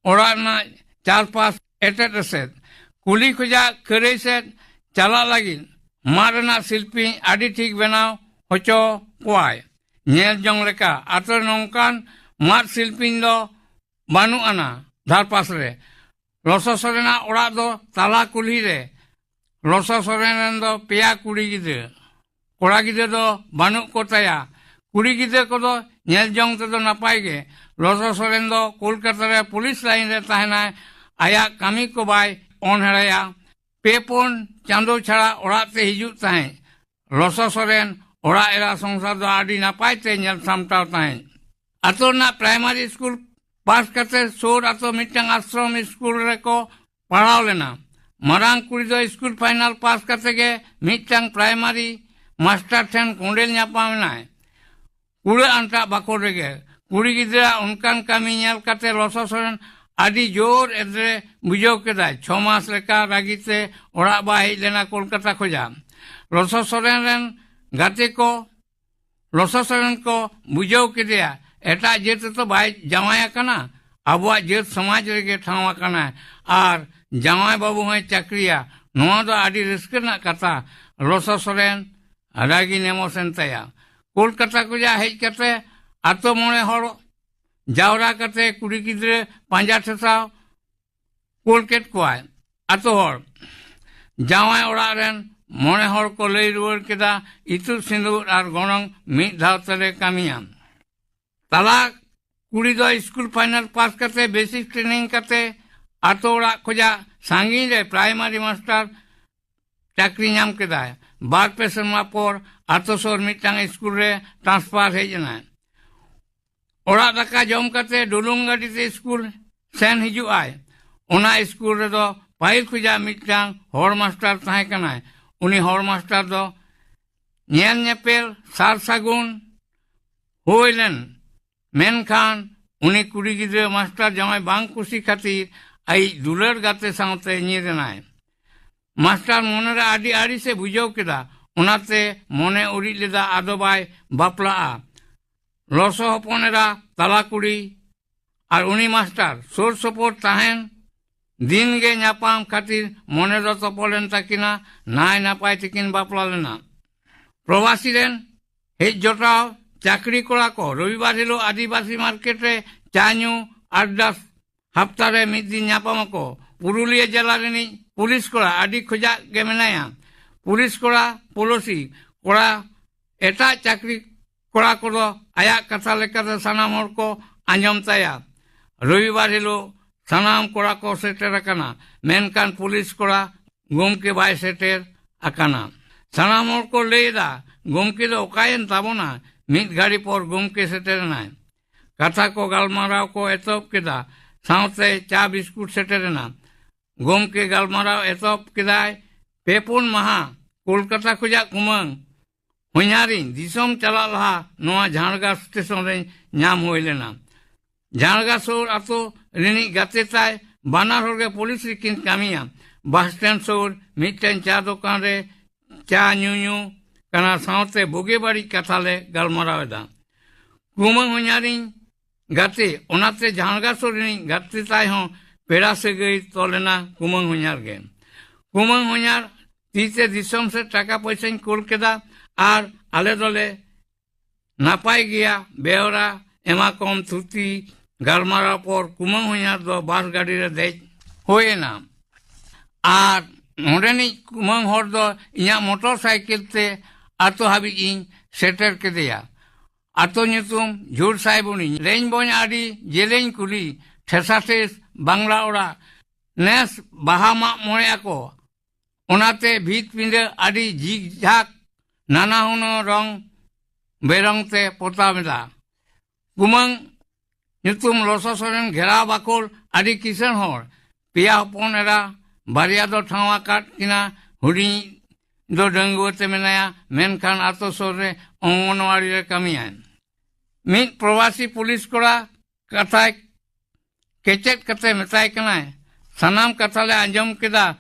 ᱚᱲᱟᱜ ᱨᱮᱱᱟᱜ ᱪᱟᱨᱯᱟᱥ ᱮᱴᱮᱫ ᱮᱥᱮᱫ᱾ ᱠᱩᱞᱦᱤ ᱠᱷᱚᱡᱟᱜ ᱠᱷᱟᱹᱨᱟᱹᱭ ᱥᱮᱫ ᱪᱟᱞᱟᱜ ᱞᱟᱹᱜᱤᱫ ᱢᱟᱫ ᱨᱮᱱᱟᱜ ᱥᱤᱞᱯᱤᱧ ᱟᱹᱰᱤ ᱴᱷᱤᱠ ᱵᱮᱱᱟᱣ ᱦᱚᱪᱚ ᱠᱚᱣᱟᱭ᱾ ᱧᱮᱞ ᱡᱚᱝ ᱞᱮᱠᱟ ᱟᱛᱳ ᱨᱮ ᱱᱚᱝᱠᱟᱱ ᱢᱟᱫ ᱥᱤᱞᱯᱤᱧ ᱫᱚ ᱵᱟᱹᱱᱩᱜ ᱟᱱᱟ ᱫᱷᱟᱨᱯᱟᱥ ᱨᱮ᱾ ᱞᱚᱥᱚ ᱥᱚᱨᱮᱱᱟᱜ ᱚᱲᱟᱜ ᱫᱚ ᱛᱟᱞᱟ ᱠᱩᱞᱦᱤ ᱨᱮ᱾ ᱞᱚᱥᱚ ᱥᱚᱨᱮᱱ ᱨᱮᱱ ᱫᱚ ᱯᱮᱭᱟ ᱠᱩᱲᱤ ᱜᱤᱫᱽᱨᱟᱹ᱾ ᱠᱚᱲᱟ ᱜᱤᱫᱽᱨᱟᱹ ᱫᱚ ᱵᱟᱹᱱᱩᱜ ᱠᱚ ᱛᱟᱭᱟ᱾ ᱠᱩᱲᱤ ᱜᱤᱫᱽᱨᱟᱹ ᱠᱚᱫᱚ ᱧᱮᱞ ᱡᱚᱝ ᱛᱮᱫᱚ ᱱᱟᱯᱟᱭ ᱜᱮ᱾ ᱞᱚᱥᱚ ᱥᱚᱨᱮᱱ ᱫᱚ ᱠᱳᱞᱠᱟᱛᱟ ᱨᱮ ᱯᱩᱞᱤᱥ ᱞᱟᱭᱤᱱ ᱨᱮ ᱛᱟᱦᱮᱱᱟᱭ᱾ ᱟᱭᱟᱜ ᱠᱟᱹᱢᱤ ᱠᱚ ᱵᱟᱭ ᱚᱱᱦᱮᱲᱟᱭᱟ᱾ ᱯᱮ ᱯᱩᱱ ᱪᱟᱸᱫᱚ ᱪᱷᱟᱲᱟ ᱚᱲᱟᱜ ᱛᱮ ᱦᱤᱡᱩᱜ ᱛᱟᱦᱮᱸᱫ᱾ ᱞᱚᱥᱚ ᱥᱚᱨᱮᱱ ᱚᱲᱟᱜ ᱮᱨᱟ ᱥᱚᱝᱥᱟᱨ ᱫᱚ ᱟᱹᱰᱤ ᱱᱟᱯᱟᱭ ᱛᱮ ᱧᱮᱞ ᱥᱟᱢᱴᱟᱣ ᱛᱟᱦᱮᱸᱫ᱾ ᱟᱛᱳ ᱨᱮᱱᱟᱜ ᱯᱨᱟᱭᱢᱟᱨᱤ ᱥᱠᱩᱞ ᱯᱟᱥ ᱠᱟᱛᱮ ᱥᱩᱨ ᱟᱛᱳ ᱢᱤᱫᱴᱟᱝ ᱟᱥᱨᱚᱢ ᱥᱠᱩᱞ ᱨᱮᱠᱚ ᱯᱟᱲᱦᱟᱣ ᱞᱮᱱᱟ᱾ ᱢᱟᱨᱟᱝ ᱠᱩᱲᱤ ᱫᱚ ᱥᱠᱩᱞ ᱯᱷᱟᱭᱱᱟᱞ ᱯᱟᱥ ᱠᱟᱛᱮ ᱜᱮ ᱢᱤᱫᱴᱟᱝ ᱯᱨᱟᱭᱢᱟᱨᱤ ᱢᱟᱥᱴᱟᱨ ᱴᱷᱮᱱ ᱠᱚᱸᱰᱮᱞ ᱧᱟᱯᱟᱢ ᱮᱱᱟᱭ᱾ ᱠᱩᱲᱟᱹ ᱟᱱᱴᱟᱜ ᱵᱟᱠᱷᱳᱞ ᱨᱮᱜᱮ ᱠᱩᱲᱤ ᱜᱤᱫᱽᱨᱟᱹᱣᱟᱜ ᱚᱱᱠᱟᱱ ᱠᱟᱹᱢᱤ ᱧᱮᱞ ᱠᱟᱛᱮ ᱞᱚᱥᱚ ᱥᱚᱨᱮᱱ ᱟᱹᱰᱤ ᱡᱳᱨ ᱮᱫᱽᱨᱮ ᱵᱩᱡᱷᱟᱹᱣ ᱠᱮᱫᱟᱭ᱾ ᱪᱷᱚ ᱢᱟᱥ ᱞᱮᱠᱟ ᱨᱟᱹᱜᱤ ᱛᱮ ᱚᱲᱟᱜ ᱵᱟᱭ ᱦᱮᱡ ᱞᱮᱱᱟ ᱠᱳᱞᱠᱟᱛᱟ ᱠᱷᱚᱡᱟᱜ᱾ ᱞᱚᱥᱚ ᱥᱚᱨᱮᱱ ᱨᱮᱱ ᱜᱟᱛᱮ ᱠᱚ ᱞᱚᱥᱚ ᱥᱚᱨᱮᱱ ᱠᱚ ᱵᱩᱡᱷᱟᱹᱣ ᱠᱮᱫᱮᱭᱟ, ᱮᱴᱟᱜ ᱡᱟᱹᱛ ᱨᱮᱛᱚ ᱵᱟᱭ ᱡᱟᱶᱟᱭ ᱟᱠᱟᱱᱟ, ᱟᱵᱚᱣᱟᱜ ᱡᱟᱹᱛ ᱥᱚᱢᱟᱡᱽ ᱨᱮᱜᱮ ᱴᱷᱟᱶ ᱟᱠᱟᱱᱟᱭ ᱟᱨ ᱡᱟᱶᱟᱭ ᱵᱟᱹᱵᱩ ᱦᱚᱸᱭ ᱪᱟᱹᱠᱨᱤᱭᱟ᱾ ᱱᱚᱣᱟ ᱫᱚ ᱟᱹᱰᱤ ᱨᱟᱹᱥᱠᱟᱹ ᱨᱮᱱᱟᱜ ᱠᱟᱛᱷᱟ᱾ ᱞᱚᱥᱚ ᱥᱚᱨᱮᱱ ᱨᱟᱹᱜᱤ ᱱᱮᱢᱚᱥ ᱮᱱ ᱛᱟᱭᱟ᱾ ᱠᱳᱞᱠᱟᱛᱟ ᱠᱷᱚᱱᱟᱜ ᱦᱮᱡ ᱠᱟᱛᱮ ᱟᱛᱳ ᱢᱚᱬᱮ ᱦᱚᱲ ᱡᱟᱣᱨᱟ ᱠᱟᱛᱮ ᱠᱩᱲᱤ ᱜᱤᱫᱽᱨᱟᱹ ᱯᱟᱸᱡᱟ ᱴᱷᱮᱥᱟᱣ ᱠᱳᱞ ᱠᱮᱫ ᱠᱚᱣᱟᱭ᱾ ᱟᱛᱳ ᱦᱚᱲ ᱡᱟᱶᱟᱭ ᱚᱲᱟᱜ ᱨᱮᱱ ᱢᱚᱬᱮ ᱦᱚᱲ ᱠᱚ ᱞᱟᱹᱭ ᱨᱩᱣᱟᱹᱲ ᱠᱮᱫᱟ, ᱤᱛᱩᱫ ᱥᱤᱸᱫᱩᱨ ᱟᱨ ᱜᱚᱱᱚᱝ ᱢᱤᱫ ᱫᱷᱟᱣ ᱛᱮᱞᱮ ᱠᱟᱹᱢᱤᱭᱟ᱾ ᱛᱟᱞᱟ ᱠᱩᱲᱤ ᱫᱚ ᱥᱠᱩᱞ ᱯᱷᱟᱭᱱᱟᱞ ᱯᱟᱥ ᱠᱟᱛᱮ ᱵᱮᱥᱤᱠ ᱴᱨᱮᱱᱤᱝ ᱠᱟᱛᱮ ᱟᱛᱳ ᱚᱲᱟᱜ ᱠᱷᱚᱡᱟᱜ ᱥᱟᱺᱜᱤᱧ ᱨᱮ ᱯᱨᱟᱭᱢᱟᱨᱤ ᱢᱟᱥᱴᱟᱨ ᱪᱟᱹᱠᱨᱤ ᱧᱟᱢ ᱠᱮᱫᱟᱭ᱾ ᱵᱟᱨ ᱯᱮ ᱥᱮᱨᱢᱟ ᱯᱚᱨ ᱟᱛᱳ ᱥᱩᱨ ᱢᱤᱫᱴᱟᱝ ᱥᱠᱩᱞ ᱨᱮ ᱴᱨᱟᱱᱥᱯᱷᱟᱨ ᱦᱮᱡ ᱮᱱᱟᱭ᱾ ᱚᱲᱟᱜ ᱫᱟᱠᱟ ᱡᱚᱢ ᱠᱟᱛᱮ ᱰᱩᱞᱩᱝ ᱜᱟᱹᱰᱤ ᱛᱮ ᱥᱠᱩᱞ ᱥᱮᱱ ᱦᱤᱡᱩᱜ ᱟᱭ᱾ ᱚᱱᱟ ᱥᱠᱩᱞ ᱨᱮᱫᱚ ᱯᱟᱹᱦᱤᱞ ᱠᱷᱚᱡᱟᱜ ᱢᱤᱫᱴᱟᱝ ᱦᱚᱲ ᱢᱟᱥᱴᱟᱨ ᱛᱟᱦᱮᱸ ᱠᱟᱱᱟᱭ᱾ ᱩᱱᱤ ᱦᱚᱲ ᱢᱟᱥᱴᱟᱨ ᱫᱚ ᱧᱮᱞ ᱧᱮᱯᱮᱞ ᱥᱟᱨ ᱥᱟᱹᱜᱩᱱ ᱦᱩᱭ ᱞᱮᱱ, ᱢᱮᱱᱠᱷᱟᱱ ᱩᱱᱤ ᱠᱩᱲᱤ ᱜᱤᱫᱽᱨᱟᱹ ᱢᱟᱥᱴᱟᱨ ᱡᱟᱶᱟᱭ ᱵᱟᱝ ᱠᱩᱥᱤ ᱠᱷᱟᱹᱛᱤᱨ ᱟᱡ ᱫᱩᱞᱟᱹᱲ ᱜᱟᱛᱮ ᱥᱟᱶᱛᱮ ᱧᱤᱨ ᱮᱱᱟᱭ᱾ ᱢᱟᱥᱴᱟᱨ ᱢᱚᱱᱮᱨᱮ ᱟᱹᱰᱤ ᱟᱹᱲᱤᱥ ᱮ ᱵᱩᱡᱷᱟᱹᱣ ᱠᱮᱫᱟ, ᱚᱱᱟᱛᱮ ᱢᱚᱱᱮ ᱩᱨᱤᱡ ᱞᱮᱫᱟ, ᱟᱫᱚ ᱵᱟᱭ ᱵᱟᱯᱞᱟᱜᱼᱟ᱾ ᱞᱚᱥᱚ ᱦᱚᱯᱚᱱ ᱮᱨᱟ ᱛᱟᱞᱟ ᱠᱩᱲᱤ ᱟᱨ ᱩᱱᱤ ᱢᱟᱥᱴᱟᱨ ᱥᱩᱨ ᱥᱩᱯᱩᱨ ᱛᱟᱦᱮᱱ ᱫᱤᱱ ᱜᱮ ᱧᱟᱯᱟᱢ ᱠᱷᱟᱹᱛᱤᱨ ᱢᱚᱱᱮ ᱫᱚ ᱛᱚᱯᱚᱞ ᱮᱱ ᱛᱟᱹᱠᱤᱱᱟ᱾ ᱱᱟᱭ ᱱᱟᱯᱟᱭ ᱛᱮᱠᱤᱱ ᱵᱟᱯᱞᱟ ᱞᱮᱱᱟ᱾ ᱯᱨᱚᱵᱟᱥᱤ ᱨᱮᱱ ᱦᱮᱡ ᱡᱚᱴᱟᱣ ᱪᱟᱹᱠᱨᱤ ᱠᱚᱲᱟ ᱠᱚ ᱨᱚᱵᱤᱵᱟᱨ ᱦᱤᱞᱳᱜ ᱟᱹᱫᱤᱵᱟᱹᱥᱤ ᱢᱟᱨᱠᱮᱴ ᱨᱮ ᱪᱟ ᱧᱩ ᱟᱰᱰᱟ, ᱦᱟᱯᱛᱟ ᱨᱮ ᱢᱤᱫ ᱫᱤᱱ ᱧᱟᱯᱟᱢ ᱟᱠᱚ᱾ ᱯᱩᱨᱩᱞᱤᱭᱟᱹ ᱡᱮᱞᱟ ᱨᱤᱱᱤᱡ ᱯᱩᱞᱤᱥ ᱠᱚᱲᱟ ᱟᱹᱰᱤ ᱠᱷᱚᱡᱟᱜ ᱜᱮ ᱢᱮᱱᱟᱭᱟ᱾ ᱯᱩᱞᱤᱥ ᱠᱚᱲᱟ ᱯᱚᱞᱚᱥᱤ ᱠᱚᱲᱟ ᱮᱴᱟᱜ ᱪᱟᱹᱠᱨᱤ ᱠᱚᱲᱟ ᱠᱚᱫᱚ ᱟᱭᱟᱜ ᱠᱟᱛᱷᱟ ᱞᱮᱠᱟᱛᱮ ᱥᱟᱱᱟᱢ ᱦᱚᱲ ᱠᱚ ᱟᱸᱡᱚᱢ ᱛᱟᱭᱟ᱾ ᱨᱚᱵᱤᱵᱟᱨ ᱦᱤᱞᱳᱜ ᱥᱟᱱᱟᱢ ᱠᱚᱲᱟ ᱠᱚ ᱥᱮᱴᱮᱨ ᱟᱠᱟᱱᱟ, ᱢᱮᱱᱠᱷᱟᱱ ᱯᱩᱞᱤᱥ ᱠᱚᱲᱟ ᱜᱚᱢᱠᱮ ᱵᱟᱭ ᱥᱮᱴᱮᱨ ᱟᱠᱟᱱᱟ᱾ ᱥᱟᱱᱟᱢ ᱦᱚᱲ ᱠᱚ ᱞᱟᱹᱭ ᱮᱫᱟ, "ᱜᱚᱢᱠᱮ ᱫᱚ ᱚᱠᱟᱭᱮᱱ ᱛᱟᱵᱚᱱᱟ?" ᱢᱤᱫ ᱜᱷᱟᱹᱲᱤ ᱯᱚᱨ ᱜᱚᱢᱠᱮ ᱥᱮᱴᱮᱨ ᱮᱱᱟᱭ᱾ ᱠᱟᱛᱷᱟ ᱠᱚ ᱜᱟᱞᱢᱟᱨᱟᱣ ᱠᱚ ᱮᱛᱚᱦᱚᱵ ᱠᱮᱫᱟ, ᱥᱟᱶᱛᱮ ᱪᱟ ᱵᱤᱥᱠᱩᱴ ᱥᱮᱴᱮᱨ ᱮᱱᱟ᱾ ᱜᱚᱢᱠᱮ ᱜᱟᱞᱢᱟᱨᱟᱣ ᱮᱛᱚᱦᱚᱵ ᱠᱮᱫᱟᱭ, "ᱯᱮ ᱯᱩᱱ ᱢᱟᱦᱟ ᱠᱳᱞᱠᱟᱛᱟ ᱠᱷᱚᱡᱟᱜ ᱠᱩᱢᱟᱹᱝ ᱦᱚᱧᱦᱟᱨᱤᱧ ᱫᱤᱥᱚᱢ ᱪᱟᱞᱟᱜ ᱞᱟᱦᱟ ᱱᱚᱣᱟ ᱡᱷᱟᱲᱜᱨᱟᱢ ᱥᱴᱮᱥᱚᱱ ᱨᱮ ᱧᱟᱢ ᱦᱩᱭ ᱞᱮᱱᱟ᱾ ᱡᱷᱟᱲᱜᱨᱟᱢ ᱥᱩᱨ ᱟᱛᱳ ᱨᱤᱱᱤᱡ ᱜᱟᱛᱮ ᱛᱟᱭ ᱵᱟᱱᱟᱨ ᱦᱚᱲ ᱜᱮ ᱯᱩᱞᱤᱥ ᱨᱮᱠᱤᱱ ᱠᱟᱹᱢᱤᱭᱟ᱾ ᱵᱟᱥ ᱥᱴᱮᱱᱰ ᱥᱩᱨ ᱢᱤᱫᱴᱮᱱ ᱪᱟ ᱫᱚᱠᱟᱱ ᱨᱮ ᱪᱟ ᱧᱩ ᱧᱩ ᱠᱟᱱᱟ, ᱥᱟᱶᱛᱮ ᱵᱩᱜᱤ ᱵᱟᱹᱲᱤᱡ ᱠᱟᱛᱷᱟ ᱞᱮ ᱜᱟᱞᱢᱟᱨᱟᱣ ᱮᱫᱟ᱾ ᱠᱩᱢᱟᱹᱝ ᱦᱚᱧᱦᱟᱨᱤᱧ ᱜᱟᱛᱮ, ᱚᱱᱟᱛᱮ ᱡᱷᱟᱲᱜᱨᱟᱢ ᱥᱩᱨ ᱨᱤᱱᱤᱡ ᱜᱟᱛᱮ ᱛᱟᱭ ᱦᱚᱸ ᱯᱮᱲᱟ ᱥᱟᱹᱜᱟᱹᱭ ᱛᱚᱞ ᱮᱱᱟ ᱠᱩᱢᱟᱹᱝ ᱦᱚᱧᱦᱟᱨ ᱜᱮ᱾ ᱠᱩᱢᱟᱹᱝ ᱦᱚᱧᱦᱟᱨ ᱛᱤ ᱛᱮ ᱫᱤᱥᱚᱢ ᱥᱮᱫ ᱴᱟᱠᱟ ᱯᱚᱭᱥᱟᱧ ᱠᱩᱞ ᱠᱮᱫᱟ ᱟᱨ ᱟᱞᱮ ᱫᱚᱞᱮ ᱱᱟᱯᱟᱭ ᱜᱮᱭᱟ᱾ ᱵᱮᱣᱨᱟ ᱮᱢᱟ ᱠᱚᱢ ᱛᱷᱩᱛᱤ ᱜᱟᱞᱢᱟᱨᱟᱣ ᱯᱚᱨ ᱠᱩᱢᱟᱹᱝ ᱦᱚᱧᱦᱟᱨ ᱫᱚ ᱵᱟᱥ ᱜᱟᱹᱰᱤ ᱨᱮ ᱫᱮᱡ ᱦᱩᱭ ᱮᱱᱟ ᱟᱨ ᱱᱚᱰᱮᱱᱤᱡ ᱠᱩᱢᱟᱹᱝ ᱦᱚᱲ ᱫᱚ ᱤᱧᱟᱹᱜ ᱢᱚᱴᱚᱨ ᱥᱟᱭᱠᱮᱞ ᱛᱮ ᱟᱛᱳ ᱦᱟᱹᱵᱤᱡ ᱤᱧ ᱥᱮᱴᱮᱨ ᱠᱮᱫᱮᱭᱟ᱾ ᱟᱛᱳ ᱧᱩᱛᱩᱢ ᱡᱷᱩᱲᱥᱟᱭᱵᱩᱱᱤ᱾ ᱞᱮᱧᱵᱚᱧ ᱟᱹᱰᱤ ᱡᱮᱞᱮᱧ ᱠᱩᱞᱦᱤ, ᱴᱷᱮᱥᱟ ᱴᱷᱮᱥ ᱵᱟᱝᱞᱟ ᱚᱲᱟᱜ᱾ ᱱᱮᱥ ᱵᱟᱦᱟ ᱢᱟᱜ ᱢᱚᱬᱮ ᱟᱠᱚ, ᱚᱱᱟᱛᱮ ᱵᱷᱤᱛ ᱯᱤᱸᱰᱟᱹ ᱟᱹᱰᱤ ᱡᱷᱤᱠ ᱡᱷᱟᱠ, ᱱᱟᱱᱟ ᱦᱩᱱᱟᱹᱨ ᱨᱚᱝ ᱵᱮᱨᱚᱝ ᱛᱮ ᱯᱚᱛᱟᱣ ᱢᱮᱱᱟᱜᱼᱟ᱾ ᱠᱩᱢᱟᱹᱝ ᱧᱩᱛᱩᱢ ᱞᱚᱥᱚ ᱥᱚᱨᱮᱱ ᱜᱷᱮᱨᱟᱣ ᱵᱟᱠᱷᱳᱞ ᱟᱹᱰᱤ ᱠᱤᱥᱟᱹᱬ ᱦᱚᱲ᱾ ᱯᱮᱭᱟ ᱦᱚᱯᱚᱱ ᱮᱨᱟ, ᱵᱟᱨᱭᱟ ᱫᱚ ᱴᱷᱟᱶ ᱟᱠᱟᱫ ᱠᱤᱱᱟ, ᱦᱩᱰᱤᱧ ᱫᱚ ᱰᱟᱺᱜᱩᱣᱟᱹ ᱛᱮ ᱢᱮᱱᱟᱭᱟ, ᱢᱮᱱᱠᱷᱟᱱ ᱟᱛᱳ ᱥᱩᱨ ᱨᱮ ᱚᱝᱜᱚᱱᱣᱟᱲᱤ ᱨᱮ ᱠᱟᱹᱢᱤᱭᱟᱭ᱾ ᱢᱤᱫ ᱯᱨᱚᱵᱟᱥᱤ ᱯᱩᱞᱤᱥ ᱠᱚᱲᱟ ᱠᱟᱛᱷᱟᱭ ᱠᱮᱪᱮᱫ ᱠᱟᱛᱮ ᱢᱮᱛᱟᱭ ᱠᱟᱱᱟᱭ, "ᱥᱟᱱᱟᱢ ᱠᱟᱛᱷᱟ ᱞᱮ ᱟᱸᱡᱚᱢ ᱠᱮᱫᱟ,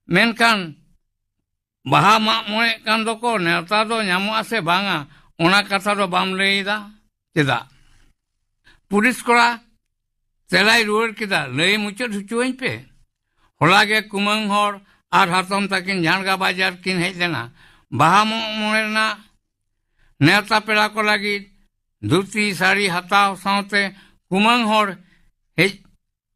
ᱢᱮᱱᱠᱷᱟᱱ ᱵᱟᱦᱟ ᱢᱟᱜ ᱢᱚᱬᱮᱜ ᱠᱟᱱ ᱫᱚᱠᱚ, ᱱᱮᱣᱛᱟ ᱫᱚ ᱧᱟᱢᱚᱜᱼᱟ ᱥᱮ ᱵᱟᱝᱟ, ᱚᱱᱟ ᱠᱟᱛᱷᱟ ᱫᱚ ᱵᱟᱢ ᱞᱟᱹᱭ ᱮᱫᱟ ᱪᱮᱫᱟᱜ?" ᱯᱩᱞᱤᱥ ᱠᱚᱲᱟ ᱛᱮᱞᱟᱭ ᱨᱩᱣᱟᱹᱲ ᱠᱮᱫᱟ, "ᱞᱟᱹᱭ ᱢᱩᱪᱟᱹᱫ ᱦᱚᱪᱚᱣᱟᱹᱧ ᱯᱮ᱾ ᱦᱚᱞᱟ ᱜᱮ ᱠᱩᱢᱟᱹᱝ ᱦᱚᱲ ᱟᱨ ᱦᱟᱛᱚᱢ ᱛᱟᱹᱠᱤᱱ ᱡᱷᱟᱲᱜᱟ ᱵᱟᱡᱟᱨ ᱠᱤᱱ ᱦᱮᱡ ᱞᱮᱱᱟ᱾ ᱵᱟᱦᱟ ᱢᱟᱜ ᱢᱚᱬᱮ ᱨᱮᱱᱟᱜ ᱱᱮᱣᱛᱟ ᱯᱮᱲᱟ ᱠᱚ ᱞᱟᱹᱜᱤᱫ ᱫᱷᱩᱛᱤ ᱥᱟᱹᱲᱤ ᱦᱟᱛᱟᱣ ᱥᱟᱶᱛᱮ ᱠᱩᱢᱟᱹᱝ ᱦᱚᱲ ᱦᱮᱡ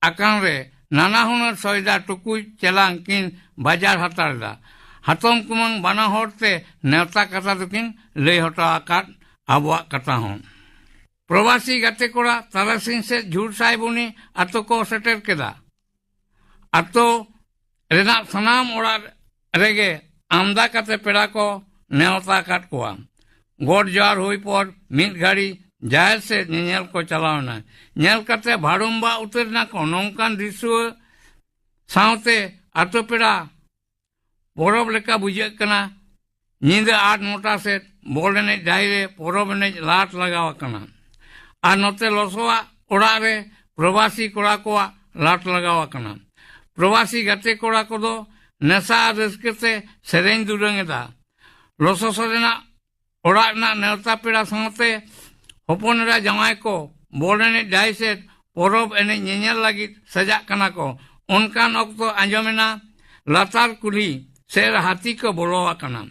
ᱟᱠᱟᱱ ᱨᱮ ᱱᱟᱱᱟ ᱦᱩᱱᱟᱹᱨ ᱥᱚᱭᱫᱟ, ᱴᱩᱠᱩᱡ ᱪᱮᱞᱟᱝ ᱠᱤᱱ ᱵᱟᱡᱟᱨ ᱦᱟᱛᱟᱲ ᱮᱫᱟ᱾ ᱦᱟᱛᱚᱢ ᱠᱩᱢᱟᱹᱝ ᱵᱟᱱᱟ ᱦᱚᱲ ᱛᱮ ᱱᱮᱣᱛᱟ ᱠᱟᱛᱷᱟ ᱫᱚᱠᱤᱱ ᱞᱟᱹᱭ ᱦᱚᱴᱚ ᱟᱠᱟᱫ ᱟᱵᱚᱣᱟᱜ ᱠᱟᱛᱷᱟ ᱦᱚᱸ᱾ ᱯᱨᱚᱵᱟᱥᱤ ᱜᱟᱛᱮ ᱠᱚᱲᱟ ᱛᱟᱨᱟᱥᱤᱧ ᱥᱮᱫ ᱡᱷᱩᱲᱥᱟᱭᱵᱩᱱᱤ ᱟᱛᱳ ᱠᱚ ᱥᱮᱴᱮᱨ ᱠᱮᱫᱟ᱾ ᱟᱛᱳ ᱨᱮᱱᱟᱜ ᱥᱟᱱᱟᱢ ᱚᱲᱟᱜ ᱨᱮᱜᱮ ᱟᱢᱫᱟ ᱠᱟᱛᱮ ᱯᱮᱲᱟ ᱠᱚ ᱱᱮᱣᱛᱟ ᱟᱠᱟᱫ ᱠᱚᱣᱟ᱾ ᱜᱚᱰ ᱡᱚᱦᱟᱨ ᱦᱩᱭ ᱯᱚᱨ ᱢᱤᱫ ᱜᱷᱟᱹᱲᱤ ᱡᱟᱦᱮᱨ ᱥᱮᱫ ᱧᱮᱧᱮᱞ ᱠᱚ ᱪᱟᱞᱟᱣ ᱮᱱᱟ᱾ ᱧᱮᱞ ᱠᱟᱛᱮ ᱵᱷᱟᱲᱩᱢᱵᱟ ᱩᱛᱟᱹᱨ ᱮᱱᱟ ᱠᱚ᱾ ᱱᱚᱝᱠᱟᱱ ᱫᱨᱤᱥᱥᱚ ᱥᱟᱶᱛᱮ ᱟᱛᱳ ᱯᱮᱲᱟ ᱯᱚᱨᱚᱵᱽ ᱞᱮᱠᱟ ᱵᱩᱡᱷᱟᱹᱜ ᱠᱟᱱᱟ᱾ ᱧᱤᱫᱟᱹ ᱟᱴ ᱱᱚᱴᱟ ᱥᱮᱫ ᱵᱚᱞ ᱮᱱᱮᱡ ᱰᱟᱹᱦᱤ ᱨᱮ ᱯᱚᱨᱚᱵᱽ ᱮᱱᱮᱡ ᱞᱟᱴ ᱞᱟᱜᱟᱣ ᱟᱠᱟᱱᱟ᱾ ᱟᱨ ᱱᱚᱛᱮ ᱞᱚᱥᱚᱣᱟᱜ ᱚᱲᱟᱜ ᱨᱮ ᱯᱨᱚᱵᱟᱥᱤ ᱠᱚᱲᱟ ᱠᱚᱣᱟᱜ ᱞᱟᱴ ᱞᱟᱜᱟᱣ ᱟᱠᱟᱱᱟ᱾ ᱯᱨᱚᱵᱟᱥᱤ ᱜᱟᱛᱮ ᱠᱚᱲᱟ ᱠᱚᱫᱚ ᱱᱮᱥᱟ ᱟᱨ ᱨᱟᱹᱥᱠᱟᱹ ᱛᱮ ᱥᱮᱨᱮᱧ ᱫᱩᱨᱟᱹᱝ ᱮᱫᱟ᱾ ᱞᱚᱥᱚ ᱥᱚᱨᱮᱱᱟᱜ ᱚᱲᱟᱜ ᱨᱮᱱᱟᱜ ᱱᱮᱣᱛᱟ ᱯᱮᱲᱟ ᱥᱟᱶᱛᱮ ᱦᱚᱯᱚᱱ ᱮᱨᱟ ᱡᱟᱶᱟᱭ ᱠᱚ ᱵᱚᱞ ᱮᱱᱮᱡ ᱰᱟᱹᱦᱤ ᱥᱮᱫ ᱯᱚᱨᱚᱵᱽ ᱮᱱᱮᱡ ᱧᱮᱧᱮᱞ ᱞᱟᱹᱜᱤᱫ ᱥᱟᱡᱟᱜ ᱠᱟᱱᱟ ᱠᱚ᱾ ᱚᱱᱠᱟᱱ ᱚᱠᱛᱚ ᱟᱸᱡᱚᱢᱮᱱᱟ ᱞᱟᱛᱟᱨ ᱠᱩᱞᱦᱤ ᱥᱮᱫ ᱦᱟᱹᱛᱤ ᱠᱚ ᱵᱚᱞᱚ ᱟᱠᱟᱱᱟ᱾